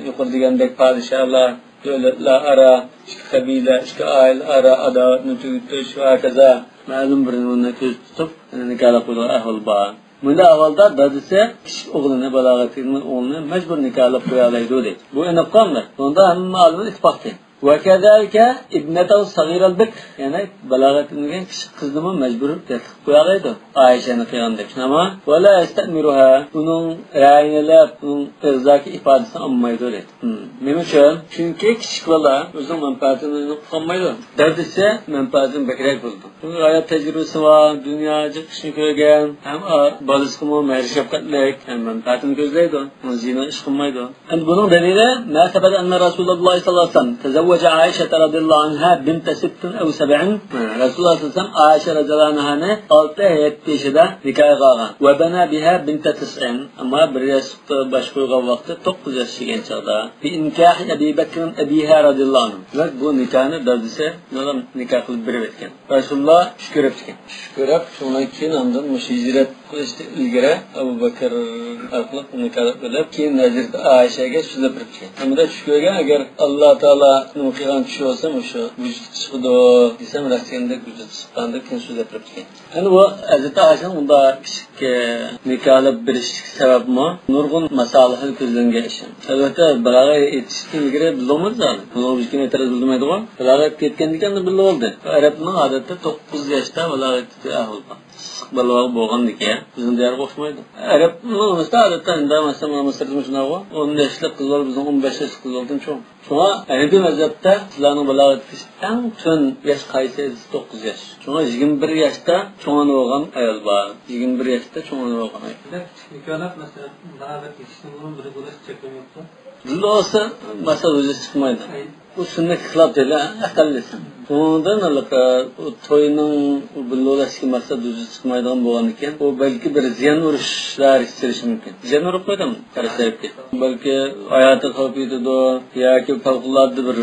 يۇقىرىدا دېگەندەك پادىشاھلار، دۆلەتلەر ئارا، ئىككى قەبىلە، ئىككى ئائىلە ئارا ئاداۋەتنى تۈگىتىش ۋە ھاكازا مەلۇم بىر نېمىنى كۆزدە تۇتۇپ، نىكاھلاپ قويىدىغان ئەھۋال بار. بۇنداق ئەھۋالدا دادىسى كىچىك ئوغلىنى، بالاغەتكە يەتمىگەن ئوغلىنى مەجبۇر نىكاھلاپ قويالايدۇ دەيدۇ. بۇ ئېنىققۇ ئەمدى. بۇنىڭدا ھەممە ئالىملار ئىتتىپاقكەن. وكذلك ابنته الصغيرة البكر، يەنى بالاغەتكە يەتمىگەن كىچىك قىزنىمۇ مەجبۇر ياتلىق قويالايدۇ، ئائىشەنى قىلغاندەك، شۇنداقمۇ؟ ولا يستأمرها، ئۇنىڭ رەيىنى ئېلىپ، ئۇنىڭ ئىرزاكى ئىپادىسىنى ئالمايدۇ دەيدۇ. ھىم. نېمە ئۈچۈن؟ چۈنكى كىچىك بالا ئۆزىنىڭ مەنپەئەتىنى ئويلاپ قالمايدۇ. دادىسى مەنپەئەتىدىن بەكرەك بولىدۇ. چۈنكى ھايات تەجرىبىسى بار، دۇنيا جىق ئىشنى كۆرگەن، ھەم ئا-، بالىسىغىمۇ مەھرى شەپقەتلىك، ھەم مەنپەئەتىنى كۆزلەيدۇ. ئۇنىڭ زىيىنىغا ئىش قىلمايدۇ. ئەمدى بۇنىڭ دەلىلى، ما ثبت أن رسول الله صلى الله عليه وسلم تزوج عائشة رضي الله عنها بنت ست أو سبع. رەسۇلۇللاھ سەللەللاھۇ ئەلەيھى ۋەسەللەم ئائىشە رەزىيەللاھۇ ئەنھانى ئالتە، يەتتە يېشىدا نىكاھقا ئالغان. وبنى بها بنت تسع. ئەمما بىر ياشلىقتا باش قويغان ۋاقتى توققۇز ياش كىرگەن چاغدا. بنكاح أبي بكر أبيها رضي الله عنه. دېمەك، بۇ نىكاھنى دادىسى نىكاھ قىلىپ بېرىپ ئۆتكەن. رەسۇلۇللاھ چۈش كۆرۈپتىكەن. چۈش كۆرۈپ، شۇنىڭدىن كېيىن ئاندىن مۇشۇ ھىجرەت قىلىشتىن ئىلگىرى ئەبۇ بەكىر ئارقىلىق نىكاھلىنىپ، كېيىن ھەزرىتى ئائىشەگە سۆزلەپ بېرىپتىكەن. ھەمدە چۈش كۆرگەن، ئەگەر ئاللا تائالا نېمە قىلغان چۈش بولسا، مۇشۇ ۋۇجۇدقا چىقىدۇ دېسەم، راست دېگەندەك ۋۇجۇدقا چىققاندىن كېيىن سۆزلەپ بېرىپتىكەن. يەنى بۇ ھەزرىتى ئائىشەنىڭ ئۇنداق كىچىك، ئە، نىكاھلاپ بېرىشلىك سەۋەبمۇ نۇرغۇن مەسالىھنى كۆزلەنگەن ئىش. ئەلۋەتتە، بالاغەت يېتىشتىن ئىلگىرى بىلدى بولمايدۇ زادى. بۇنىڭغا ھېچكىم ئېتىراز بىلدۈرمەيدىغۇ. بالاغەت يەتكەندىن كېيىن بىلدى بولدى. ئەرەبنىڭ ئادەتتە توققۇز ياشتا بالاغەت يېتىش ئەھۋالى بار. ئىسسىق بالا بولغاندىكىن، بىزنىڭ دىيارغا ئوخشىمايدۇ. ئەرەبنىڭ ئۇنىسىدا ئادەتتە ئەمدى، مەسىلەن، مانا مىسىردىمۇ شۇنداقغۇ، ئون ياشلىق قىز بالا بىزنىڭ ئون بەش ياشلىق قىز بالىدىن چوڭ. شۇڭا ھەنەفىي مەزھەپتە قىزلارنىڭ بالاغەتكە يېتىش ئەڭ تۆۋەن ياش قايسى دېسە، توققۇز ياش. شۇڭا يىگىرمە بىر ياشتا چوڭ ئانا بولغان ئايال بار. يىگىرمە بىر ياشتا چوڭ ئانا بولغان ئايال. بىلەن كىچىك نىكاھلاپ، مەسىلەن، بالاغەتكە يېتىشتىن بۇرۇن بىللە بولۇش چەكلىمە يوقتۇ. بىللە بولسا، مەسىلە ۋۇجۇدقا چىقمايدۇ. ئەي. بۇ سۈننەتكە خىلاپ دەيدۇ، ئەقەللىسى. شۇنىڭدىن ھېلىقى، ئۇ توينىڭ، ئۇ بىللە بولۇشتىكى مەقسەت ۋۇجۇدقا چىقمايدىغان بولغاندىكىن، ئۇ بەلكى بىر زىيان ئۇرۇش دائىرىسىگە كىرىشى مۇمكىن. زىيان ئۇرۇپ قويدۇم قارا سەۋەبكە. بەلكى ھاياتىغا خەۋپ يېتىدۇ ياكى پەۋقۇلئاددە بىر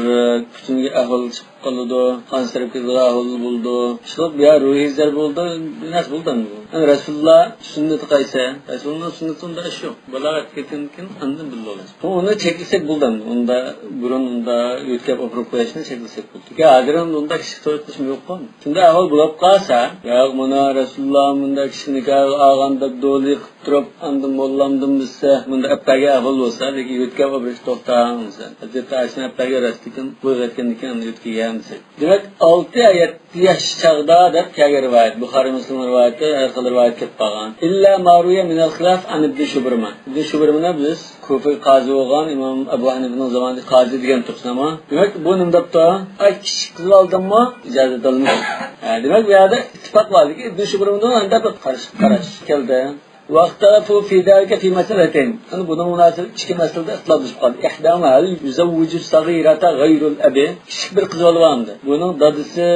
كۈتۈنگە ئەھۋال چىقىپ قالىدۇ، قان سىرىپ كېتىدىغان ئەھۋال بولىدۇ. شۇ يا روھىي زەربە بولىدۇ، بىر نەرسە بولىدۇ ئەمدى بۇ. ئەمدى رەسۇلۇللا سۈننىتى قايسى؟ رەسۇلۇللا سۈننىتى ئۇنداق ئىش يوق. بالاغەتكە يەتكەندىن كېيىن ئاندىن بىللە بولىدۇ. ئۇنى چەكلىسەك بولىدۇ ئەمدى. ئۇندا بۇرۇن ئۇندا يۆتكەپ ئاپىرىپ قويۇشنى چەكلىسەك بولىدۇ. چۈنكى ھازىر ئەمدى ئۇنداق كىچىك توي قىلىشمۇ يوققۇ. شۇنداق ئەھۋال بولۇپ قالسا، ياق، مانا رەسۇلۇللا مۇنداق كىچىك نىكاھقا ئالغان دەپ دولى قىلىپ تۇرۇپ، ئەمدى موللامدىن بىلسە، مۇنداق ئەپەرگەن ئەھۋال بولسا، لېكىن يۆتكەپ ئاپىرىشنى توختاڭ دېسە. ھەزرىتى ئائىشىنى ئەپەرگەن راستىكىن، بۇ يەتكەندىن كېيىن ئەمدى يۆتكىگەن دېسەك. دېمەك، ئالتە يەتتە ياش چاغدا دەپ كەلگەن رىۋايەت. بۇخارىي مۇسلىمنىڭ رىۋايىتى، ھەر خىل رىۋايەت كېلىپ قالغان. إلا ما روي من الخلاف عن ابن شبرمة. ئىبن شبرمنى بىز كۇفىگە قازى بولغان ئىمام ئەبۇ ھەنىفىنىڭ زامانىدىكى قازى دېگەن تۇرسىنامۇ. دېمەك، بۇ نېمە دەپتۇ؟ ئاي، كىچىك قىز ئالدىممۇ ئىجازەت ئالمىدى. ھە، دېمەك، بۇ يەردە ئىتتىپاق بار. لېكىن ئىبن شبرمنىڭ ئەندە بىر قارشى قاراش كەلدى. واختلفوا في ذلك في مسألتين. يەنى بۇنىڭ مۇناسىۋىتى ئىككى مەسىلىدە ئىختىلاپلىشىپ قالدى. إحداهما هل يزوج الصغيرة غير الأب؟ كىچىك بىر قىز بالا بار ئەمدى. بۇنىڭ دادىسى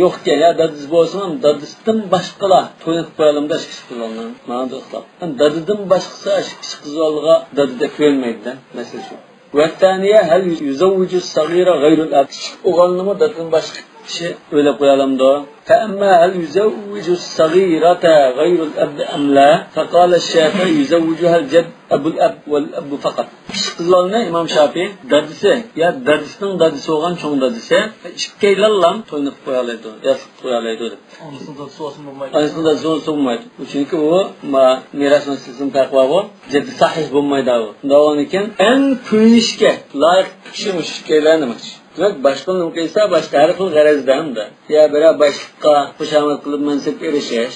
يوق ئىكەن، يا دادىسى بولسىمۇ، دادىسىدىن باشقىلار تويۇنۇپ قويالامدۇ ئاشۇ كىچىك قىز بالىنى؟ مانا بۇ ئىختىلاپ. يەنى دادىدىن باشقىسى ئاشۇ كىچىك قىز بالىغا دادا دەپ كۆرۈنمەيدۇ-دە، مەسىلە شۇ. والثانية هل يزوج الصغير غير الأب؟ كىچىك ئوغلىنىمۇ دادىدىن باشقا كىشى ئۆيلەپ قويالامدۇ؟ فأما هل يزوج الصغيرة غير الأب أم لا؟ فقال الشافعي يزوجها الجد أبو الأب والأب فقط. كىچىك قىز بالىنى ئىمام شافىي دادىسى يا دادىسىنىڭ دادىسى بولغان چوڭ دادىسى ئىككىيلەنلام توينى قىلىپ قويالايدۇ، ياتلىق قىلىپ قويالايدۇ دەپ. ئانىسىنىڭ دادىسى بولسا بولمايدۇ. ئانىسىنىڭ دادىسى بولسا بولمايدۇ. چۈنكى ئۇ، ما، مىراس مەسىلىسىنىڭ پەرقى بارغۇ. جەددى ساھىھ بولمايدۇ ئۇ. شۇنداق بولغاندىكىن، ئەڭ كۆيۈنۈشكە لايىق كىشى مۇشۇ ئىككىيلەن دېمەكچى. دېمەك، باشقا نېمە قىلسا، باشقا ھەر خىل غەرەزدە ئەمدى. يا بىرەر باشلىققا خۇشامەت قىلىپ مەنسەپكە ئېرىشىش،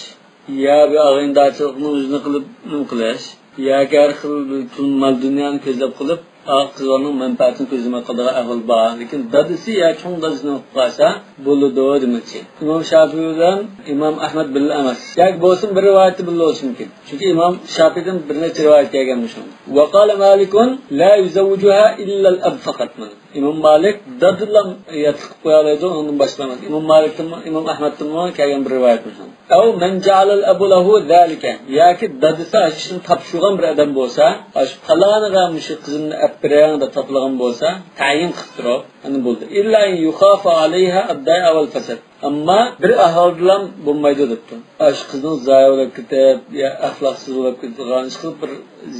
يا بىر ئاغىنىدارچىلىقنىڭ يۈزىنى قىلىپ نېمە قىلىش، ياكى ھەر خىل بىر پۇل، مال-دۇنيانى كۆزلەپ قىلىپ، ئا، قىزلارنىڭ مەنپەئەتىنى كۆزلىمەي قالىدىغان ئەھۋال بار. لېكىن دادىسى يا چوڭ دادىسى نېمە قىلىپ قالسا بولىدۇ دېمەكچى. ئىمام شافىي بىلەن ئىمام ئەھمەد بىللە ئەمەس. ياكى بولسۇن بىر رىۋايەتتە بىللە بولۇشى مۇمكىن. چۈنكى ئىمام شافىيدىن بىر نەچچە رىۋايەت كەلگەن مۇشۇ. وقال مالك لا يزوجها إلا الأب فقط. مانا ئىمام مالىك دادىلا ياتلىق قىلىپ قويالايدۇ، ئۇنىڭدىن باشقا ئەمەس. ئىمام مالىكتىنمۇ، ئىمام ئەھمەدتىنمۇ كەلگەن بىر رىۋايەت مۇشۇ. أو من جعل الأب له ذلك. ياكى دادىسى ئاشۇ ئىشنى تاپشۇرغان بىر ئادەم بولسا، ئاشۇ پالانىغا مۇشۇ قىزىمنى ئەپ بېرىڭ دەپ تاپىلىغان بولسا، تەيىن قىلىپ تۇرۇپ، ئەنە بولدى. إلا أن يخاف عليها الضياع والفساد. ئەمما بىر ئەھۋالدىلا بولمايدۇ دەپتۇ. ئاشۇ قىزنىڭ زايە بولۇپ كېتىپ، يا ئەخلاقسىز بولۇپ كېتىدىغان، ئىشقىلىپ بىر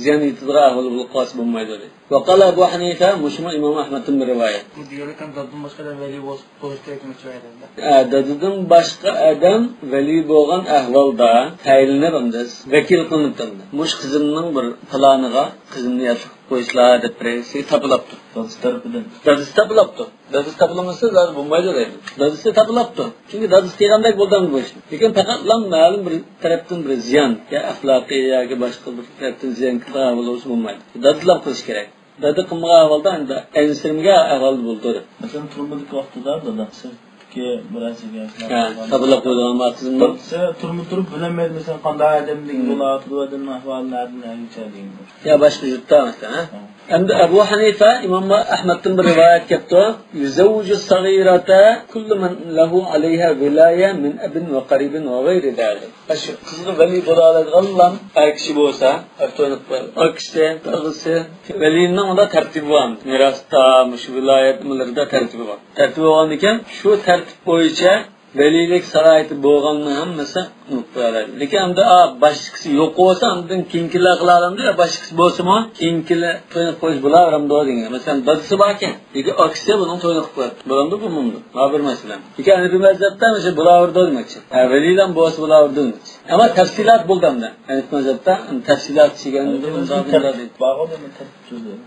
زىيان يېتىدىغان ئەھۋال بولۇپ قالسا بولمايدۇ، دەيدۇ. ۋەقالە ئەبۇ ھەنىفە، مۇشۇمۇ ئىمام ئەھمەدتىن بىر رىۋايەت. بۇ دېگەنلىك ھەم دادىدىن باشقا ئادەم ۋەلىي بولۇش، بولۇش كېرەك دېمەكچى بۇ يەردە. ئە، دادىدىن باشقا ئادەم ۋەلىي بولغان ئەھۋالدا تەيىنلىنىپ ئەمدى، ۋەكىل قىلىنىپتۇ ئەمدى. مۇشۇ قىزىمنىڭ بىر پىلانىغا قىزىمنى ياتلىق قويۇشلا دەپ بىرسى تاپىلاپتۇ. دادىسى تەرىپىدىن. دادىسى تاپىلاپتۇ. دادىسى تاپىلامىسا زادى بولمايدۇ دەيدۇ. دادىسى تاپىلاپتۇ. چۈنكى دادىسى دېگەندەك بولدى بۇ ئىش. لېكىن پەقەتلا مەلۇم بىر تەرەپتىن بىر زىيان، يا ئەخلاقىي ياكى باشقا بىر تەرەپتىن زىيان كېلىدىغان ئەھۋال بولسا بولمايدۇ. دادىسىلا قىلىش كېرەك. دادا قىلمىغان ئەھۋالدا ئەمدى ئەنسىرىمىگەن ئەھۋالدا بولىدۇ. مەسىلەن، تۇرمىدىكى ۋاقتىدا دادا سىرتتىكى بىرەر ياشلار ھە، تاپىلاپ قويىدىغان ما قىزىمنىڭ دادىسى تۇرمىدا تۇرۇپ بىلەلمەيدۇ، مەسىلەن، قانداق ئادەمدىكى بولاۋاتىدۇ، ئادەمنىڭ ئەھۋالى نەدىن نەگىچە دېگەن. يا باشقا يۇرتتا مەسىلەن، ھە؟ ھە. ئەمدى ئەبۇ ھەنىفە ئىمام ئەھمەدتىن بىر رىۋايەت كەپتۇ. يزوج الصغيرة كل من له عليها ولاية من أب وقريب وغير ذلك. ئاشۇ قىزغا ۋەلىي بولالايدىغانلام ئەر كىشى بولسا، ئەر توينى قىلىپ، ئاكىسى، تاغىسى، ۋەلىينىڭ ئۇندا تەرتىپى بار. مىراستا، مۇشۇ ۋىلايەت نېمىلىرىدا تەرتىپى بار. تەرتىپى بولغاندىكىن، شۇ تەرتىپ بويىچە ۋەلىيلىك سالاھىيىتى بولغاننىڭ ھەممىسى ئۇنتۇپ قويالايدۇ. لېكىن ئەمدى، ئا، باشقىسى يوق بولسا، ئاندىن كېيىنكىلەر قىلالامدۇ يا باشقىسى بولسىمۇ، كېيىنكىلەر توينى قويۇش بولاۋېرەمدۇ دېگەن. مەسىلەن، دادىسى باركەن، لېكىن ئاكىسى بۇنىڭ تويىنى قىلىپ قوياتتى. بولامدۇ، بولمامدۇ؟ ما بىر مەسىلە. لېكىن ھەنىپىي مەزھەپتە مۇشۇ بولاۋېرىدۇ دېمەكچى. ھە، ۋەلىيلەر بولسا بولاۋېرىدۇ دېمەكچى. ئەمما تەپسىلات بولدى ئەمدى. ھەنىپىي مەزھەپتە تەپسىلات دېگەن بارغۇ دېمەكچى.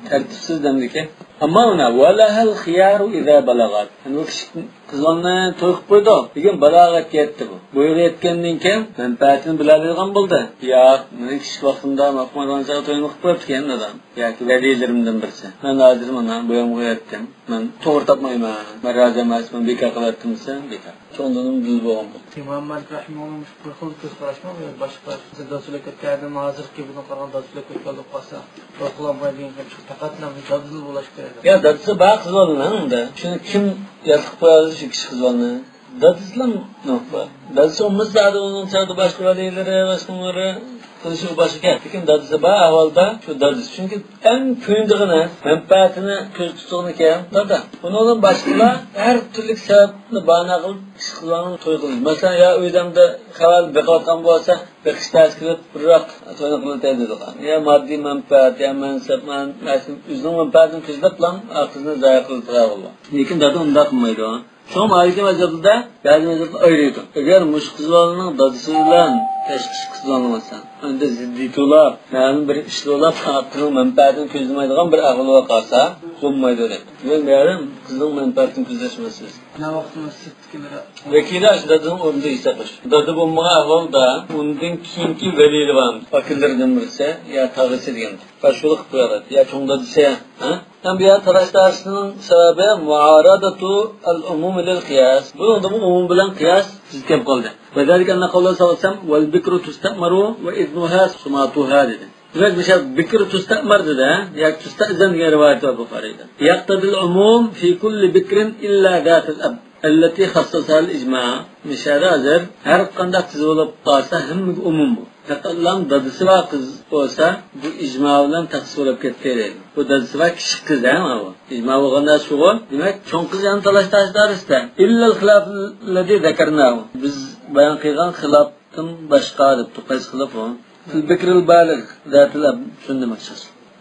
تەرتىپسىز دەمدىكى. ئەمما ئۇنى، ولها الخيار إذا بلغت. يەنى ئۇ كىشى قىزلارنى توي قىلىپ قويدۇق. بۈگۈن بالاغەتكە يەتتى بۇ. بويىغا يەتكەندىن كېيىن مەنپەئەتىنى بىلەلەيدىغان بولدى. ياق، مېنىڭ كىچىك ۋاقتىمدا ماقۇل توينى قىلىپ قويۇپتىكەن دادام. ياكى ۋەلىيلىرىمدىن بىرسى. مەن ھازىر مانا بويامغا يەتتىم. مەن توغرا تاپمايمەن. مەن رازى ئەمەسمەن، بىكار قىلىۋەتتىم دېسە، بىكار. چوڭ دادام دۇز بولغان بولدى. ئىمام مالىك رەھىمەھۇللا بىر خىل كۆز قاراشمۇ، باشقا دادىسى بىلەن كەتكەن ئادەم ھازىرقى گېپىدىن قارىغاندا دادىسى بىلەن كەتكەن بولۇپ قالسا، توي قىلالمايدىغان گەپ چىقىپ، پەقەتلا دادىدىلا بولاش كېرەك. يا دادىسى بار قىز بالىنىڭ ئەمدى. شۇنى كىم ياتلىق قويالىدى شۇ كىچىك قىز بالىنى؟ دادىسىلا نوقۇبا. دادىسى بولمىسا، زادى ئۇنىڭ چاغدا باشقا ۋەلىيلىرى، باشقىلىرى قىلىشى باشقا گەپ. لېكىن دادىسى بار ئەھۋالدا شۇ دادىسى. چۈنكى ئەڭ كۆيۈنىدىغىنى، مەنپەئەتىنى كۆزدە تۇتىدىغىنى كىم؟ دادا. ئۇنىڭدىن باشقىلار ھەر تۈرلۈك سەۋەبنى باھانە قىلىپ ئىش قىلغاننى توي قىلىدۇ. مەسىلەن، يا ئۆيدە ئەمدى خەۋەرنى بېقىۋاتقان بولسا، بېقىش تەسى كېلىپ، بىراق توينى قىلىۋېتەي دەيدىغان. يا ماددىي مەنپەئەت، يا مەنسەپ، مەن-، مەسىلەن، ئۆزىنىڭ مەنپەئەتىنى كۆزلەپلا قىزنى زايە قىلىدىغان بولىدۇ. لېكىن دادا ئۇنداق قىلمايدۇ. شۇڭا مالىكىي مەزھەپلەردە بەزى مەزھەپلەر ئايرىيدۇ. ئەگەر مۇشۇ قىز بالىنىڭ دادىسى بىلەن تاشقى ئىش قىلالمىسا، ئەمدى زىددىيىتى بولاپ، مەلۇم بىر ئىشلار بولاپ، قىزنىڭ مەنپەئەتىنى كۆزلىمەيدىغان بىر ئەھۋال بولۇپ قالسا، بولمايدۇ دەيدۇ. بۈگۈن مەلۇم قىزنىڭ مەنپەئەتىنى كۆزلەش مەسىلىسى. مانا ۋاقتىمىز سىرتتىكىلىرى. ۋەكىلى ئاشۇ دادىنىڭ ئورنىدا ھېسابلاش. دادا بولمىغان ئەھۋالدا ئۇندىن كېيىنكى ۋەلىيلىرى بار. ئاكىلىرىدىن بىرسى يا تاغىسى دېگەن. قارشىلىق قىلىپ قويالايدۇ. يا چوڭ دادىسى، ھە؟ ھەم بۇ يەردە تالاش-تارتىشنىڭ سەۋەبى مۇئارادەتۇ ئەل ئومۇم لىل قىياس. بۇنىڭدىمۇ ئومۇم بىلەن قىياس زىت كەپ قالدى. وذلك أن قوله صلى الله عليه وسلم، والبكر تستأمر وإذنها سماطها دېدى. دېمەك، مۇشۇ بىكر تۇستەئمەر دېدى، ھە؟ ياكى تۇستەئزەن دېگەن رىۋايەت بار بۇخارىدا. يقتضي العموم في كل بكر إلا ذات الأب التي خصصها الإجماع. مۇشۇ يەردە ھازىر ھەر قانداق قىز بولۇپ قالسا، ھەممىگە ئومۇم بۇ. پەقەتلا دادىسى بار قىز بولسا، بۇ ئىجما بىلەن تەخسىس بولۇپ كەتتى دەيدۇ. بۇ دادىسى بار كىچىك قىز، ھە، ماۋۇ. ئىجما بولغان نەرسە شۇغۇ. دېمەك، چوڭ قىز يەنە تالاش-تارتىش دائىرىسىدە. إلا الخلاف الذي ذكرناه. بىز بايان قىلغان خىلاپتىن باشقا دەپتۇ. قايسى خىلاپ ئۇ؟ في البكر البالغ ذات الأب، شۇنى دېمەكچى.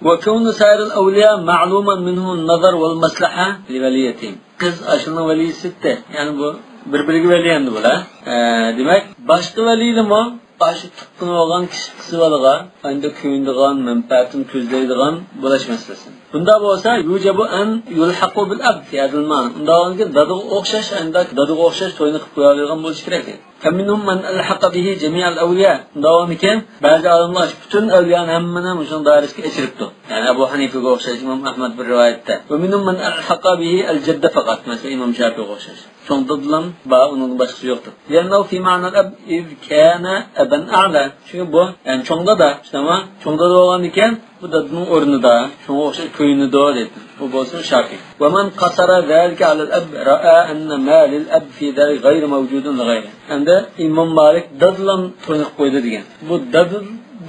وكون سائر الأولياء معلوما منهم النظر والمصلحة لوليتهم. قىز ئاشۇنىڭ ۋەلىيسى ئىدى. يەنى بۇ بىر-بىرىگە ۋەلىي ئەمدى بۇلار. ئە، دېمەك، باشقا ۋەلىيلىمۇ ئاشۇ تۇغقىنى بولغان كىچىك قىزى بالىغا ئەمدى كۆيۈنىدىغان، مەنپەئەتىنى كۆزلەيدىغان بولاش مەسىلىسى. بۇنداق بولسا، يوجب أن يلحقوا بالأب في هذا المعنى. ئۇنداق بولغاندا دادىغا ئوخشاش، ئەمدى دادىغا ئوخشاش توينى قىلىپ قويالايدىغان بولۇشى كېرەك. فمنهم من ألحق به جميع الأولياء. داۋامىكەن، بەزى ئالىملار پۈتۈن ئەۋلىيانى ھەممىنى مۇشۇنىڭ دائىرىسىگە ئېچىرىپتۇ. يەنى ئەبۇ ھەنىفىگە ئوخشاش ئىمام ئەھمەد بىر رىۋايەتتە. ومنهم من ألحق به الجد فقط. مەسىلەن، ئىمام شاپىئىغا ئوخشاش. چوڭ دادىلام بار، ئۇنىڭدىن باشقىسى يوقتۇر. لأنه في معنى الأب إذ كان أبا أعلى. چۈنكى بۇ، يەنى چوڭ دادا، شۇنداقمۇ؟ چوڭ دادا بولغاندىكىن، بۇ دادىنىڭ ئورنىدا، شۇڭا ئوخشاش كۆيۈنىدۇ دەيدۇ. ئۇ بولسا شاپىئى. ومن قصر ذلك على الأب رأى أن ما للأب في ذلك غير موجود لغيره. ئەمدى ئىمام مالىك دادىلام توينى قىلىپ قويدى دېگەن. بۇ دادا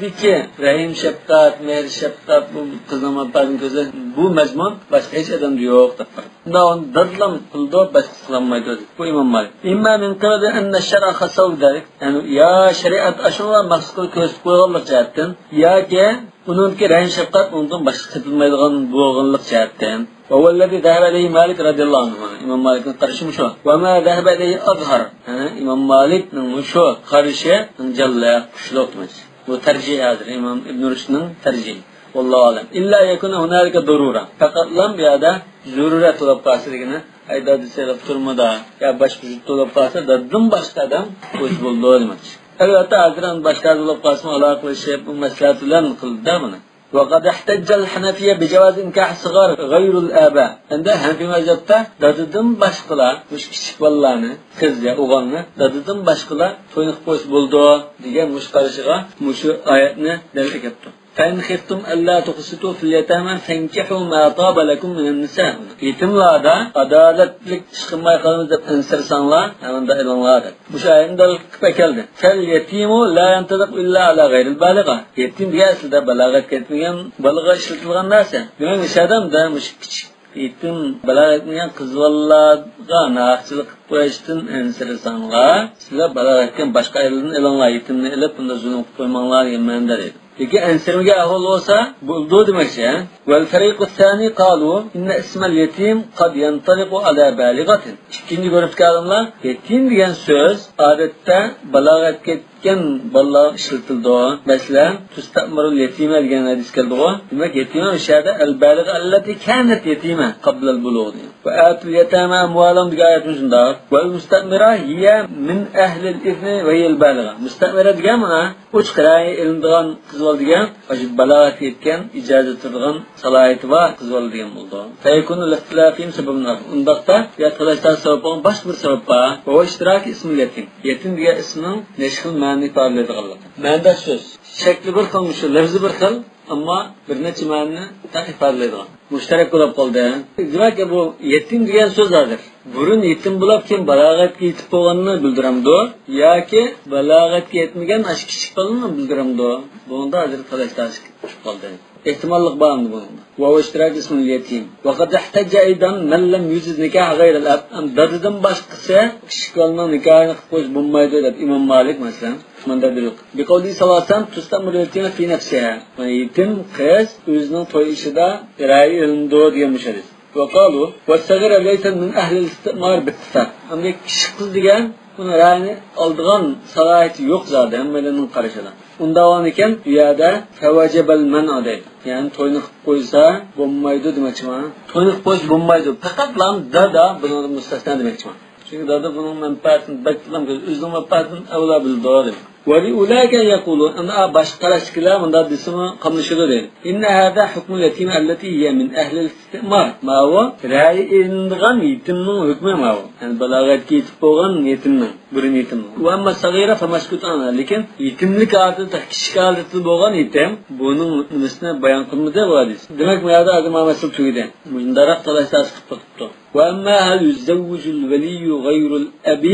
دىكى رەھىم شەپقەت، مېھىر شەپقەت، بۇ قىزنىڭ مەنپەئەتىنى كۆزلەش، بۇ مەزمۇن باشقا ھېچ ئادەمدە يوق دەپ قارىدى. شۇنداق ئۇنى دادىلام قىلىدۇ، باشقىسى قىلالمايدۇ دېدى. بۇ ئىمام مالىك. إما من قبل أن الشرع خصه بذلك، يەنى يا شەرىئەت ئاشۇنىڭغا مەخسۇس قىلىپ كۆرسىتىپ قويغانلىق جەھەتتىن، ياكى ئۇنىڭدىكى رەھىم شەپقەت ئۇنىڭدىن باشقا تېپىلمايدىغان بولغانلىق جەھەتتىن. وهو الذي ذهب إليه مالك رضي الله عنه. ئىمام مالىكنىڭ قارىشى مۇشۇ. وما ذهب إليه أظهر. يەنى ئىمام مالىكنىڭ مۇشۇ قارىشى جانلىق، كۈچلۈك دېمەكچى. بۇ تەرجىھ ھازىر ئىمام ئىبن رۇشدنىڭ تەرجىھى. والله أعلم. إلا أن يكون هنالك ضرورة. پەقەتلا بۇ يەردە زۆرۈرەت بولۇپ قالسا دېگىنى، ئەي دادىسى ئېلىپ تۇرمىدا يا باشقا جۈت بولۇپ قالسا، دادىدىن باشقا ئادەم قويسا بولىدۇ دېمەكچى. ئەلۋەتتە، ھازىر ئەمدى باشقا بولۇپ قالسىمۇ ئالاقىلىشىپ، بۇ مەسلىھەت بىلەن قىلدى-دە بۇنى. وقد احتج الحنفية بجواز نكاح الصغار غير الآباء. ئەمدى ھەنىفىي مەزھەپتە دادىدىن باشقىلار، مۇشۇ كىچىك بالىلارنى، قىز يا ئوغۇلنى دادىدىن باشقىلار توينى قىلىپ قويسا بولىدۇ دېگەن مۇشۇ قارىشىغا مۇشۇ ئايەتنى دەلىل ئەكەپتۇ. فإن خفتم ألا تقسطوا في اليتامى فانكحوا ما طاب لكم من النساء. يېتىملاردا ئادالەتلىك ئىش قىلماي قالىمىز دەپ ئەنسىرىسەڭلار، ھەممىنى ئېلىڭلار دەپ. مۇشۇ ئايەتنى دەلىل قىلىپ ئەكەلدى. فاليتيم لا ينطلق إلا على غير البالغة. يېتىم دېگەن ئەسلىدە بالاغەتكە يەتمىگەن بالىغا ئىشلىتىلگەن نەرسە. دېمەك، مۇشۇ ئادەمدە مۇشۇ كىچىك يېتىم بالاغەتكە يەتمىگەن قىز بالىلارغا ناھەقچىلىك قىلىپ قويۇشتىن ئەنسىرىسەڭلار، سىلەر بالاغەتكە يەتكەن باشقا ئايالدىن ئېلىڭلار، يېتىمنى ئېلىپ، بۇنداق زۇلۇم قىلىپ قويماڭلار دېگەن مەنىدە دەيدۇ. لېكىن ئەنسىرىمىگەن ئەھۋال بولسا، بولىدۇ دېمەكچى. والفريق الثاني قالوا إن اسم اليتيم قد ينطلق على بالغة. ئىككىنچى گۇرۇپتىكى ئالىملار، يېتىم دېگەن سۆز ئادەتتە بالاغەتكە يەتكەن بالىلارغا ئىشلىتىلىدۇ. مەسىلەن، تستأمر اليتيمة دېگەن ھەدىس كەلدىغۇ. دېمەك، يەتىمە مۇشۇ يەردە البالغة التي كانت يتيمة قبل البلوغ دېگەن. وآتوا اليتامى أموالهم دېگەن ئايەتمۇ شۇنداق. والمستأمرة هي من أهل الإذن وهي البالغة. مۇستەئمىرە دېگەن مانا ئوچۇق رەيى ئېلىنىدىغان قىز بالا دېگەن، ئاشۇ بالاغەتكە يەتكەن، ئىجازە تۇرىدىغان سالاھىيىتى بار قىز بالا دېگەن بولىدۇ. فيكون لاختلافهم سببا آخر. ئۇنداقتا يا تالاش تارتىش سەۋەب بولغان باشقا بىر سەۋەب بار. وهو اشتراك اسم اليتيم. يېتىم دېگەن ئىسىمنىڭ نەچچە خىل مەنىنى ئىپادىلەيدىغانلىقى. مەنىداش سۆز. شەكلى بىر خىل، مۇشۇ لەپزى بىر خىل، ئەمما بىر نەچچە مەنىنى تەڭ ئىپادىلەيدىغان. مۇشتەرەك بولۇپ قالدى. دېمەك، بۇ يېتىم دېگەن سۆز ھازىر بۇرۇن يېتىم بولۇپ، كېيىن بالاغەتكە يېتىپ بولغاننى بىلدۈرەمدۇ ياكى بالاغەتكە يەتمىگەن ئاشۇ كىچىك بالىنى بىلدۈرەمدۇ؟ بۇنىڭدا ھازىر تالاش تارتىش چۈشۈپ قالدى. ئېھتىماللىق بارمۇ بۇنىڭدا؟ وهو اشتراك اسم اليتيم. وقد احتج أيضا من لم يجز نكاح غير الأب. ئەم، دادىدىن باشقىسى كىچىك بالىنىڭ نىكاھىنى قىلىپ قويسا بولمايدۇ دەپ ئىمام مالىك، مەسىلەن، مۇنداق دېدى. بقوله صلى الله عليه وسلم تستأمر اليتيمة في نفسها. يەنى يېتىم قىز ئۆزىنىڭ توي ئىشىدا رەي ئېلىنىدۇ دېگەن مۇشۇ ھەدىس. وقالوا والصغيرة ليست من أهل الاستئمار باتفاق. ئەمدى كىچىك قىز دېگەن بۇنىڭ رەينى ئالىدىغان سالاھىيىتى يوق زادى، ھەممەيلەننىڭ قارىشىدا. ئۇنداق بولغاندىكىن بۇ يەردە فوجب المنع دەيدۇ. يەنى توينى قىلىپ قويسا بولمايدۇ دېمەكچىمەن. توينى قىلىپ قويسا بولمايدۇ. پەقەتلا دادا بۇنىڭدىن مۇستەسنا دېمەكچىمەن. چۈنكى دادا بۇنىڭ مەنپەئەتىنى بەكلا ئۆزىنىڭ مەنپەئەتىدىن ئەۋلا بىلىدۇ دەيدۇ. ولأولئك أن يقولوا، ئەمدى باشقا قاراشتىكىلەر مۇنداق دېسىمۇ قاملىشىدۇ دەيدۇ. إن هذا حكم اليتيمة التي هي من أهل الاستئمار. ماۋۇ رەي ئېلىنىدىغان يېتىمنىڭ ھۆكمى ماۋۇ. يەنى بالاغەتكە يېتىپ بولغان يېتىمنىڭ، بۇرۇن يېتىمنىڭ. وأما الصغيرة فمسكوت عنها. لېكىن يېتىملىك ھالىتىدە، كىچىك ھالىتىدە بولغان يېتىم، بۇنىڭ نېمىسىنى بايان قىلمىدى بۇ ھەدىس. دېمەك، بۇ يەردە ھازىر مانا مەسىلە تۈگىدى. مۇشۇنداقراق تالاش تارتىش قىلىپ بېقىپتۇ. وأما هل يزوج الولي غير الأب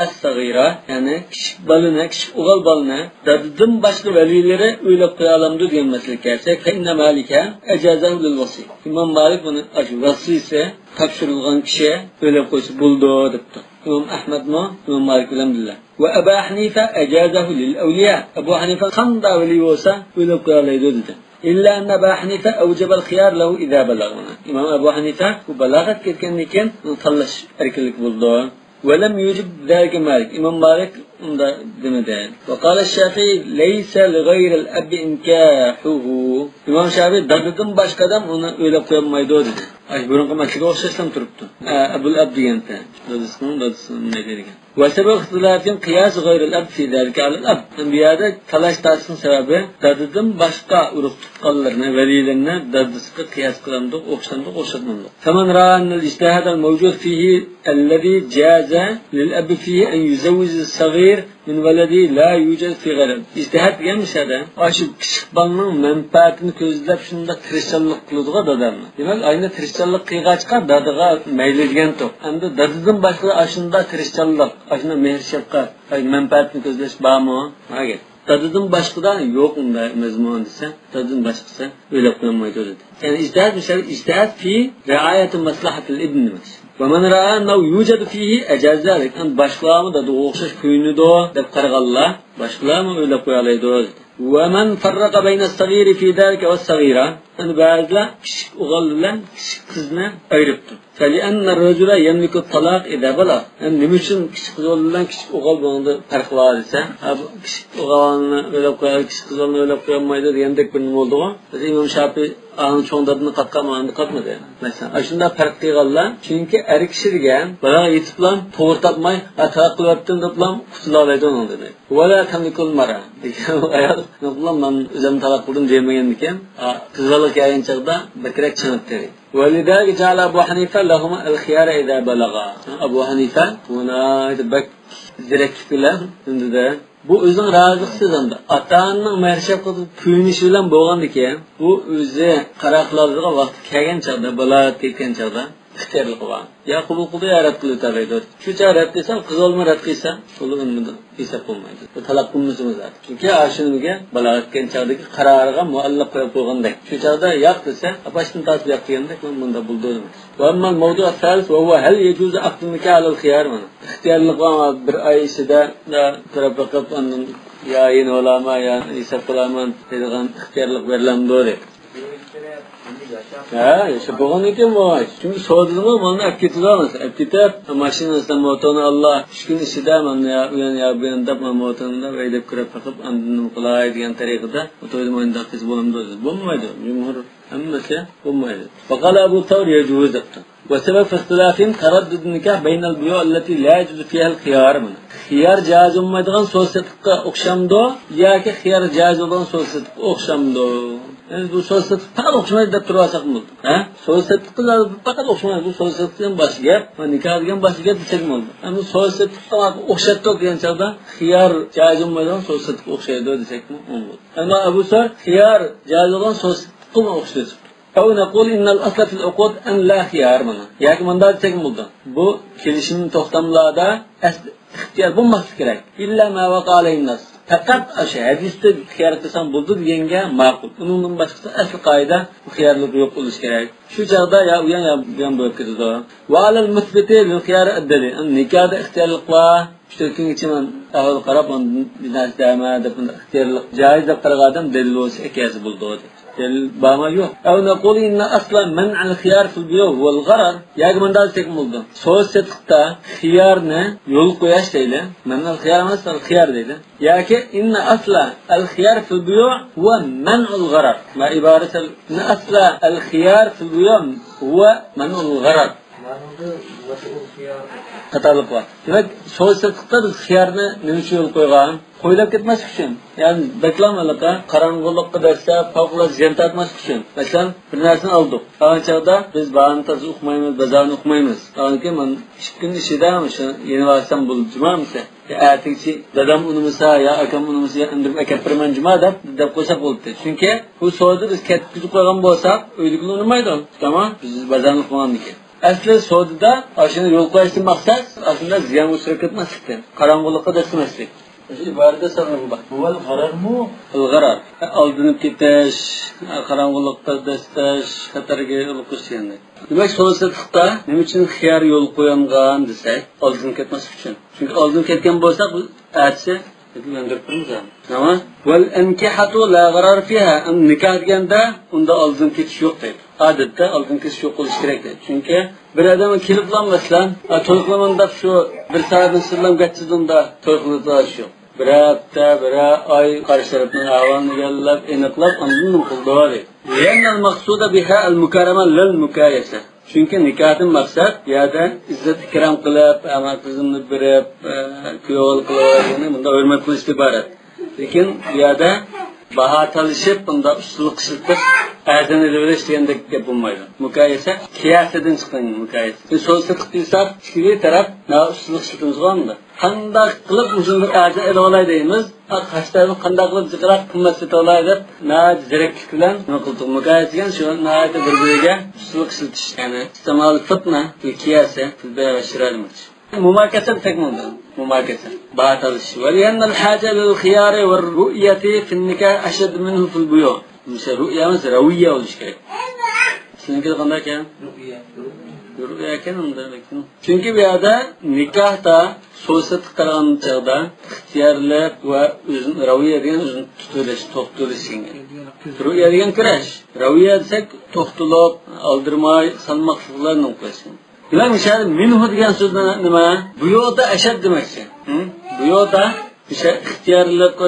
الصغيرة، يەنى كىچىك بالىنى، كىچىك ئوغۇل بالىنى دادىدىن باشقا ۋەلىيلىرى ئۆيلەپ قويالامدۇ دېگەن مەسىلىگە كەلسەك، فإن مالكا أجازه للوصي. ئىمام مالىك بۇنى ئاشۇ ۋەسىيسى تاپشۇرۇلغان كىشى ئۆيلەپ قويسا بولىدۇ دەپتۇ. ئىمام ئەھمەدمۇ ئىمام مالىك بىلەن بىللە. وأبا حنيفة أجازه للأولياء. ئەبۇ ھەنىفە قانداق ۋەلىي بولسا ئۆيلەپ قويالايدۇ دېدى. إلا أن أبا حنيفة أوجب الخيار له إذا بلغ. ئىمام ئەبۇ ھەنىفە بۇ بالاغەتكە يەتكەندىن كېيىن ئۇنى تاللاش ئەركىنلىكى بولىدۇ. ولم يوجب ذلك مالك. ئىمام مالىك ئۇنداق دېمىدى. وقال الشافعي ليس لغير الأب إنكاحه. ئىمام شافىئى دادىدىن باشقا ئادەم ئۇنى ئۆيلەپ قويالمايدۇ دېدى. ئاي، بۇرۇنقى مەسىلىگە ئوخشاشلا تۇرۇپتۇ. ئە، ئەبۇل ئەب دېگەن، دادىسىنىڭ دادىسىنى دېگەن. وسبب اختلافهم قياس غير الأب في ذلك على الأب. بۇ يەردە تالاش تارتىشنىڭ سەۋەبى دادىدىن باشقا ئۇرۇق تۇغقانلىرىنى، ۋەلىيلىرىنى دادىسىغا قىياس قىلامدۇق، ئوخشىتامدۇق، ئوخشاتمامدۇق. فمن رأى أن الاجتهاد الموجود فيه الذي جاز للأب فيه أن يزوج الصغير من ولده لا يوجد في غيره. ئىجتىھاد دېگەن مۇشۇ يەردە ئاشۇ كىچىك بالىنىڭ مەنپەئەتىنى كۆزلەپ شۇنداق تىرىشچانلىق قىلىدىغۇ دادامنى. دېمەك، ئاينى تىرىشچانلىق قىلغاچقا دادىغا مەيلى دېگەنتۇق. ئەمدى دادىدىن باشقا ئاشۇنداق تىرىشچانلىق، ئاشۇنداق مېھىر شەپقەت، ئاي مەنپەئەتنى كۆزلەش بارمۇ؟ ھە گەپ. دادىدىن باشقىدا يوق ئۇنداق مەزمۇن دېسە، دادىدىن باشقىسى ئۆيلەپ قويالمايدۇ دېدى. يەنى ئىجتىھاد مۇشۇ يەردە ئىجتىھاد في رىئايەتى مەسلىھەتىل ئىبن دېمەكچى. ومن رأى أنه يوجد فيه أجاز ذلك. ئەمدى باشقىلارمۇ دادىغا ئوخشاش كۆيۈنىدۇ دەپ قارىغانلار، باشقىلارمۇ ئۆيلەپ قويالايدۇ دېدى. ومن فرق بين الصغير في ذلك والصغيرة. ئەمدى بەزىلەر كىچىك ئوغۇل بىلەن كىچىك قىزنى ئايرىپتۇ. فلأن الرجل يملك الطلاق إذا بلغ. يەنى نېمە ئۈچۈن كىچىك قىز بىلەن كىچىك ئوغۇل بۇنىڭدا پەرق بار دېسە، ھە، بۇ كىچىك ئوغۇلنى ئۆيلەپ قويار، كىچىك قىز بىلەن ئۆيلەپ قويالمايدۇ دېگەندەك بىر نېمە بولدىغۇ. بىز ئىمام شاپىي ئاڭ چوڭ دادىنى قاتقانمۇ، ئەمدى قاتمىدى. مەسىلەن، ئاشۇنداق پەرق قىلغانلار، چۈنكى ئەر كىشى دېگەن بالاغا يېتىپلا توغرا تاپماي، ھە، تالاق قىلىۋەتتىم دەپلا قۇتۇلالايدۇ ئۇنىڭدىن. ولا تملك المرأة دېگەن ئايال، مەن ئۆزۈم تالاق قىلدىم دېمىگەندىكىن، ھە، قىزغىنلىق كەلگەن چاغدا بەكرەك چېڭىپ تېرەيدۇ. ولذلك جعل أبو حنيفة لهما الخيار إذا بلغا. ئەبۇ ھەنىفە بۇ ناھايىتى بەك زېرەكلىك بىلەن ئۈندىدە. بۇ ئۆزىنىڭ رازىلىقسىز ئەمدى. ئاتا-ئانىنىڭ مەھىر-شەپقىتىگە كۆيۈنۈشى بىلەن بولغاندىكىن، بۇ ئۆزى قاراق قىلالىدىغان ۋاقتى كەلگەن چاغدا، بالاغەت يەتكەن چاغدا ئىختىيارلىقى بار. يا قوبۇل قىلىدۇ، يا رەت قىلىۋېتەلەيدۇ. شۇ چاغ رەت قىلسا، قىز بالىمۇ رەت قىلسا، بۇلار ئەمدى ھېساب بولمايدۇ. بۇ تالاق قىلمىسىمۇ زادى. چۈنكى ئاشۇ نېمىگە بالاغەت يەتكەن چاغدىكى قارارىغا مۇئەللەق قويۇپ قويغاندەك. شۇ چاغدا ياق دېسە، باشتىن تارتىپ ياق دېگەندەك، مۇنداق بولىدۇ دېمەكچى. وأما الموضوع الثالث وهو هل يجوز عقد النكاح على الخيار مانا. ئىختىيارلىق بار، بىر ئاي ئىچىدە كۆرۈپ بېقىپ، ئاندىن يا يېنىۋالامەن، يا ھېساب قىلامەن دەيدىغان ئىختىيارلىق بېرىلەمدۇ دەيدۇ. ھە، ياشاپ بولغاندىن كېيىن بولغاي. چۈنكى سودىدىمۇ مالنى ئەپ كېتىدۇ، مەسىلەن، ئەپ كېتىپ، ماشىنىسىدا موتورنى ئاللا، ئۈچ كۈن ئىچىدە مانا يا ئۇ يان يا بۇ يان دەپ، مانا موتورنى دەپ، ھەيدەپ كىرىپ بېقىپ، ئاندىن نېمە قىلاي دېگەن تەرىقىدە، ئۇ تويدا مۇنداق قىلسا بولامدۇ دېسە، بولمايدۇ. جۇمھۇر ھەممىسى بولمايدۇ. وقال أبو ثور يجوز دەپتۇ. والسبب في اختلافهم تردد النكاح بين البيوع التي لا يجوز فيها الخيار مانا. خىيار جائىز بولمايدىغان سودا سېتىققا ئوخشامدۇ ياكى خىيار جائىز بولىدىغان سودا سېتىققا ئوخشامدۇ؟ يەنى بۇ سودا سېتىق پەقەت ئوخشىمايدۇ دەپ تۇرۇۋالساقمۇ بولىدۇ. ھە؟ سودا سېتىققا پەقەت ئوخشىمايدۇ. بۇ سودا سېتىق دېگەن باشقا گەپ، نىكاھ دېگەن باشقا گەپ دېسەكمۇ بولىدۇ. ئەمما سودا سېتىققا ئوخشاتتۇق دېگەن چاغدا خىيار جائىز بولمايدىغان سودا سېتىققا ئوخشايدۇ دېسەكمۇ بولىدۇ. ئەمما ئەبۇ سور خىيار جائىز بولغان سودا سېتىققىمۇ ئوخشىتىۋېتىپتۇ. أو نقول إن الأصل في العقود أن لا خيار مانا. ياكى مۇنداق دېسەكمۇ بولىدۇ. بۇ كېلىشىم توختاملاردا ئەسلى ئىختىيار بولماسلىقى كېرەك. إلا ما وقع عليه النص. پەقەت ئاشۇ ھەدىستە خىيار قىلساڭ بولىدۇ دېگەنگە ماقۇل. ئۇنىڭدىن باشقىسى ئەسلى قائىدە بۇ خىيارلىق يوق بولۇشى كېرەك. شۇ چاغدا يا ئۇ يان يا بۇ يان بولۇپ كېتىدۇ. وعلى المثبت للخيار الدليل. نىكاھدا ئىختىيارلىق بار. ئۈچ تۆت كۈنگىچە مەن ئەھۋال قاراپ، ئاندىن بىر نەرسە دەيمەن دەپ، بۇنداق ئىختىيارلىق جائىز دەپ قارىغان ئادەم دەلىل بولسا ئەكەلسە بولىدۇ دەپ. دەلىل بارمۇ؟ يوق. أو نقول إن أصل منع الخيار في البيوع هو الغرر. ياكى مۇنداق دېسەكمۇ بولىدۇ. سودا سېتىقتا خىيارنى يول قويۇش دەيلى. منع الخيار ئەمەس، خىيار دەيلى. ياكى إن أصل الخيار في البيوع هو منع الغرر. ما عبارة إن أصل الخيار في البيوع هو منع الغرر. خاتالىق بار. دېمەك، سودا سېتىقتا بىز خىيارنى نېمە ئۈچۈن يول قويغان؟ قويلاپ كەتمەسلىك ئۈچۈن. يەنى بەكلا ھېلىقى قاراڭغۇلۇققا دەسسەپ، پەۋقۇلئاددە زىيان تارتماسلىق ئۈچۈن. مەسىلەن، بىر نەرسىنى ئالدۇق. ئالغان چاغدا بىز بارىنى تازا ئۇقمايمىز، بازارنى ئۇقمايمىز. ئالغاندىن كېيىن مانا ئىككى كۈن ئىچىدە مۇشۇ يېنىۋالسام بولدى، جۇمامىسى. يا ئەتىگىچە دادام ئۇنىمىسا، يا ئاكام ئۇنىمىسا، يا ئىندىرىپ ئەكەپ بېرىمەن جۇما دەپ، دەپ قويساق بولدى. چۈنكى بۇ سودىنى بىز كەتكۈزۈپ قويغان بولساق، ئۆيدىكىلەر ئۇنىمايدۇ. تامام، بىز بازارنى قىلغاندىن كېيىن. ئەسلى سودىدا ئاشۇنى يول قويۇشتىن مەقسەت ئاسلىدا زىيانغا ئۇچراپ كەتمەسلىكتىن، قاراڭغۇلۇققا دەسسىمەسلىك. شۇ ئىبارىتە سالغان بار. ھۇۋەل غارارمۇ؟ ئەل غارار. ئالدىنىپ كېتىش، قاراڭغۇلۇققا دەسسەش، خەتەرگە يولۇقۇش دېگەندەك. دېمەك، سودا سېتىقتا نېمە ئۈچۈن خىيار يول قويۇلغان دېسەك، ئالدىنىپ كەتمەسلىك ئۈچۈن. چۈنكى ئالدىن كەتكەن بولساق، بۇ ئەتىسى يەندۈرۈپ بېرىمىز ھەم. تامام. والأنكحة لا غرار فيها. ئەمدى نىكاھ دېگەندە ئۇندا ئالدىن كېتىش يوق دەيدۇ. ئادەتتە ئالدىن كېتىش يوق بولۇشى كېرەك دەيدۇ. چۈنكى بىر ئادەم كېلىپلا، مەسىلەن، «ئا، توي قىلىمەن» دەپ شۇ بىر سائەتنى سىرلام كەتسىدۇندا توي قىلىدىغان ئىش يوق. بىر ھەپتە، بىر ئاي قارشى تەرەپنىڭ ئەھۋالىنى ئىگىلەپ، ئېنىقلاپ، ئاندىن نېمە قىلىدۇ دەيدۇ. لأن المقصود بها المكارمة لا المكايسة. چۈنكى نىكاھتىن مەقسەت بۇ يەردە ئىززەت ئىكرام قىلىپ، ئەمە قىزىمنى بېرىپ، ئە، كۈيئوغۇل قىلىپ، يەنى بۇنداق ھۆرمەت قىلىشتىن ئىبارەت. لېكىن بۇ يەردە باھا تالىشىپ، بۇنداق ئۇستىلىق ئىشلىتىپ، ئەرزان ئېلىۋېلىش دېگەندەك گەپ بولمايدۇ. مۇكايەسە كىياسىدىن چىققان مۇكايەسە. بىز سودا سېتىق دېسەك، ئىككى تەرەپ ناھايىتى ئۇستىلىق ئىشلىتىمىزغۇ ئۇندا. قانداق قىلىپ مۇشۇنى بىر ئەرزان ئېلىۋالاي دەيمىز. قارشى تەرەپنى قانداق قىلىپ جىقراق قىممەت سېتىۋالاي دەپ ناھايىتى زېرەكلىك بىلەن نېمە قىلدۇق. مۇكايەسە دېگەن شۇ ناھايىتى بىر-بىرىگە ئۇستىلىق ئىشلىتىش، يەنى استعمال الفطنة في الكياسة في البيع والشراء دېمەكچى. مۇماكەسە دېسەكمۇ بولىدۇ. مۇماكىسە، باھا تالىشىش. ولأن الحاجة للخيار والرؤية في النكاح أشد منه في البيوع. مۇشۇ رۇئيە ئەمەس، رەۋىيە بولۇشى كېرەك. سىزنىڭكىدە قانداق ئىكەن؟ رۇئيە. رۇئيە ئىكەن ئۇندا لېكىن. چۈنكى بۇ يەردە نىكاھتا سوت-سېتىققا قارىغان چاغدا ئىختىيارلىق ۋە ئۆزىنى، رەۋىيە دېگەن ئۆزىنى تۇتۇۋېلىش، توختىلىش دېگەن. رۇئيە دېگەن كۈرەش. رەۋىيە دېسەك توختىلىپ، ئالدىرىماي، سالماقلىقلارنى قىلىش. دېمەك، مۇشۇ يەردە مىنھۇ دېگەن سۆز نېمە؟ بۇيۇدا ئەشەد دېمەكچى. ھە؟ بۇيۇدا ئىختىيارلىق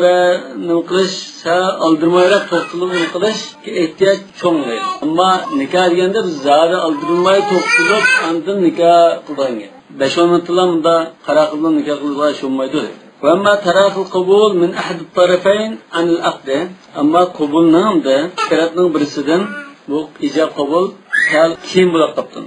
نېمە قىلىش، سەل ئالدىرىمايراق توختىلىپ نېمە قىلىش ئېھتىياج چوڭ دەيدۇ. ئەمما نىكاھ دېگەندە بىز زادى ئالدىرىماي توختىلىپ ئاندىن نىكاھ قىلغان گەپ. بەش-ئون مىنۇتلا مۇندا قاراقلىق نىكاھ قىلىشقا شۇ بولمايدۇ. وأما تراخي القبول من أحد الطرفين عن العقد. ئەمما قوبۇلنىڭ ئىككى تەرەپنىڭ بىرسىدىن بۇ ئىجاب قوبۇل سەل كېيىن بولۇپ قاپتۇ.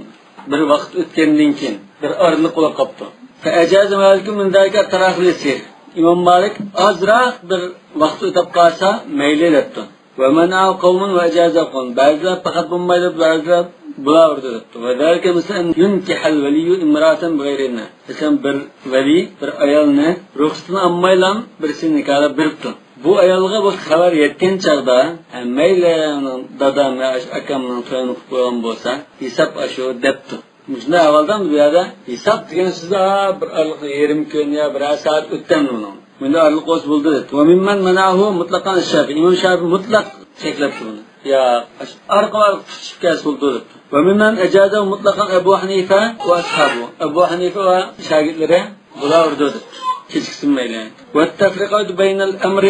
بىر ۋاقىت ئۆتكەندىن كېيىن، بىر ئارىلىق بولۇپ قاپتۇ. فأجاز مالك من ذلك التراخي اليسير. ئىمام مالىك ئازراق بىر ۋاقىت ئۆتۈپ قالسا مەيلى دەپتۇ. ومنعه قوم وأجازه قوم. بەزىلەر پەقەت بولمايدۇ، بەزىلەر بولاۋېرىدۇ دەپتۇ. وذلك مثل أن ينكح الولي امرأة بغير إذنه. مەسىلەن، بىر ۋەلىي بىر ئايالنى رۇخسىتىنى ئالمايلا بىرسىنى نىكاھلاپ بېرىپتۇ. بۇ ئايالغا بۇ خەۋەر يەتكەن چاغدا، ھە، مەيلى، ئۇنىڭ دادام يا ئاشۇ ئاكامنىڭ تويىنى قىلىپ قويغان بولسا، ھېساب ئاشۇ دەپتۇ. مۇشۇنداق ئەھۋالدا بۇ يەردە ھېساب دېگەن سۆزدە، ئا، بىر ئارىلىق يېرىم كۈن يا بىرەر سائەت ئۆتتى ئەمدى ئۇنىڭ. بۇنداق ئارىلىق بولسا بولىدۇ دەپتۇ. وممن منعه مطلقا الشافعي. ئىمام شافىي مۇتلەق چەكلەپتۇ بۇنى. يا ئاشۇ ئارقا-ئارقا تۇتۇشۇپ كەلسە بولىدۇ دەپتۇ. وممن أجازه مطلقا أبو حنيفة وأصحابه. ئەبۇ ھەنىفە ۋە شاگىرتلىرى بولاۋېرىدۇ دەپتۇ. كېچىكسىنمەيلى. والتفرقة بين الأمر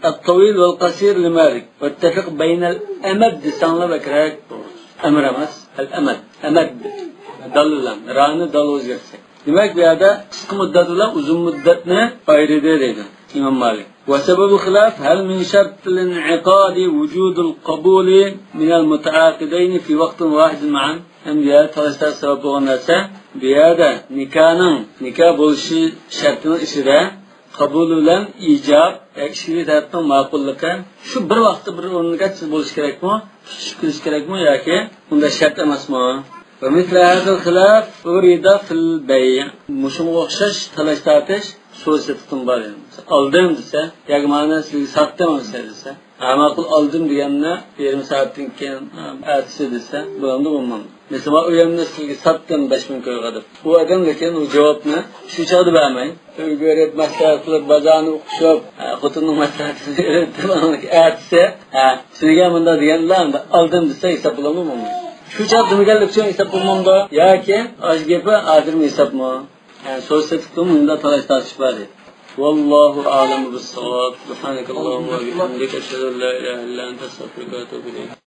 الطويل والقصير لمالك. والتفرقة بين الأمد دېسەڭلار بەكرەك. ئەمر ئەمەس، ئەل ئەمەد. ئەمەد. دال بىلەن. رانى دالغا ئۆزگەرتسەك. دېمەك، بۇ يەردە قىسقا مۇددەت بىلەن ئۇزۇن مۇددەتنى ئايرىدى دەيدۇ ئىمام مالىك. وسبب الخلاف هل من شرط الانعقاد وجود القبول من المتعاقدين في وقت واحد معا؟ ئەمدى بۇ يەردە تالاش-تارتىش سەۋەب بولغان نەرسە، بۇ يەردە نىكاھنىڭ، نىكاھ بولۇشى شەرتىنىڭ ئىچىدە قوبۇل بىلەن ئىجاب، ئىككى تەرەپنىڭ ماقۇللۇقى شۇ بىر ۋاقىتتا بىر ئورۇندا بولۇشى كېرەكمۇ؟ تۇتۇشۇپ كېلىشى كېرەكمۇ ياكى ئۇنداق شەرت ئەمەسمۇ؟ ومثل هذا الخلاف عرض في البيع. مۇشۇنىڭغا ئوخشاش تالاش-تارتىش سوت-سېتىقتىمۇ بار. ئالدىم دېسە ياكى مانا سىزگە ساتتىم دېسە، ھە، ماقۇل، ئالدىم دېگەننى يېرىم سائەتتىن كېيىن، ھە، ئەتىسى دېسە، بۇلامدۇ بولمامدۇ؟ مەسىلەن، مەن ئۆيۈمنى سىزگە ساتتىم بەش مىڭ كويغا دەپ. ئۇ ئادەم لېكىن ئۇ جاۋابنى شۇ چاغدا بەرمەي، ئۆيگە بېرىپ مەسلىھەت قىلىپ، بازارنى ئۇقۇشۇپ، ھە، خوتۇننىڭ مەسلىھەتىنى ئېلىپ، ئەتىسى، ھە، سىزگە مۇنداق دېگەندىلا، ئالدىم دېسە ھېساب بولامدۇ بولمايدۇ؟ شۇ چاغ دېمىگەنلىك ئۈچۈن ھېساب بولمامدۇ؟ ياكى ئاشۇ گېپى ھازىرمۇ ھېسابمۇ؟ يەنى سوت-سېتىقتىمۇ مۇنداق تالاش-تارتىش بار دەيدۇ. والله أعلم بالصواب. سبحانك اللهم وبحمدك، أشهد أن لا إله إلا أنت، أستغفرك وأتوب إليك.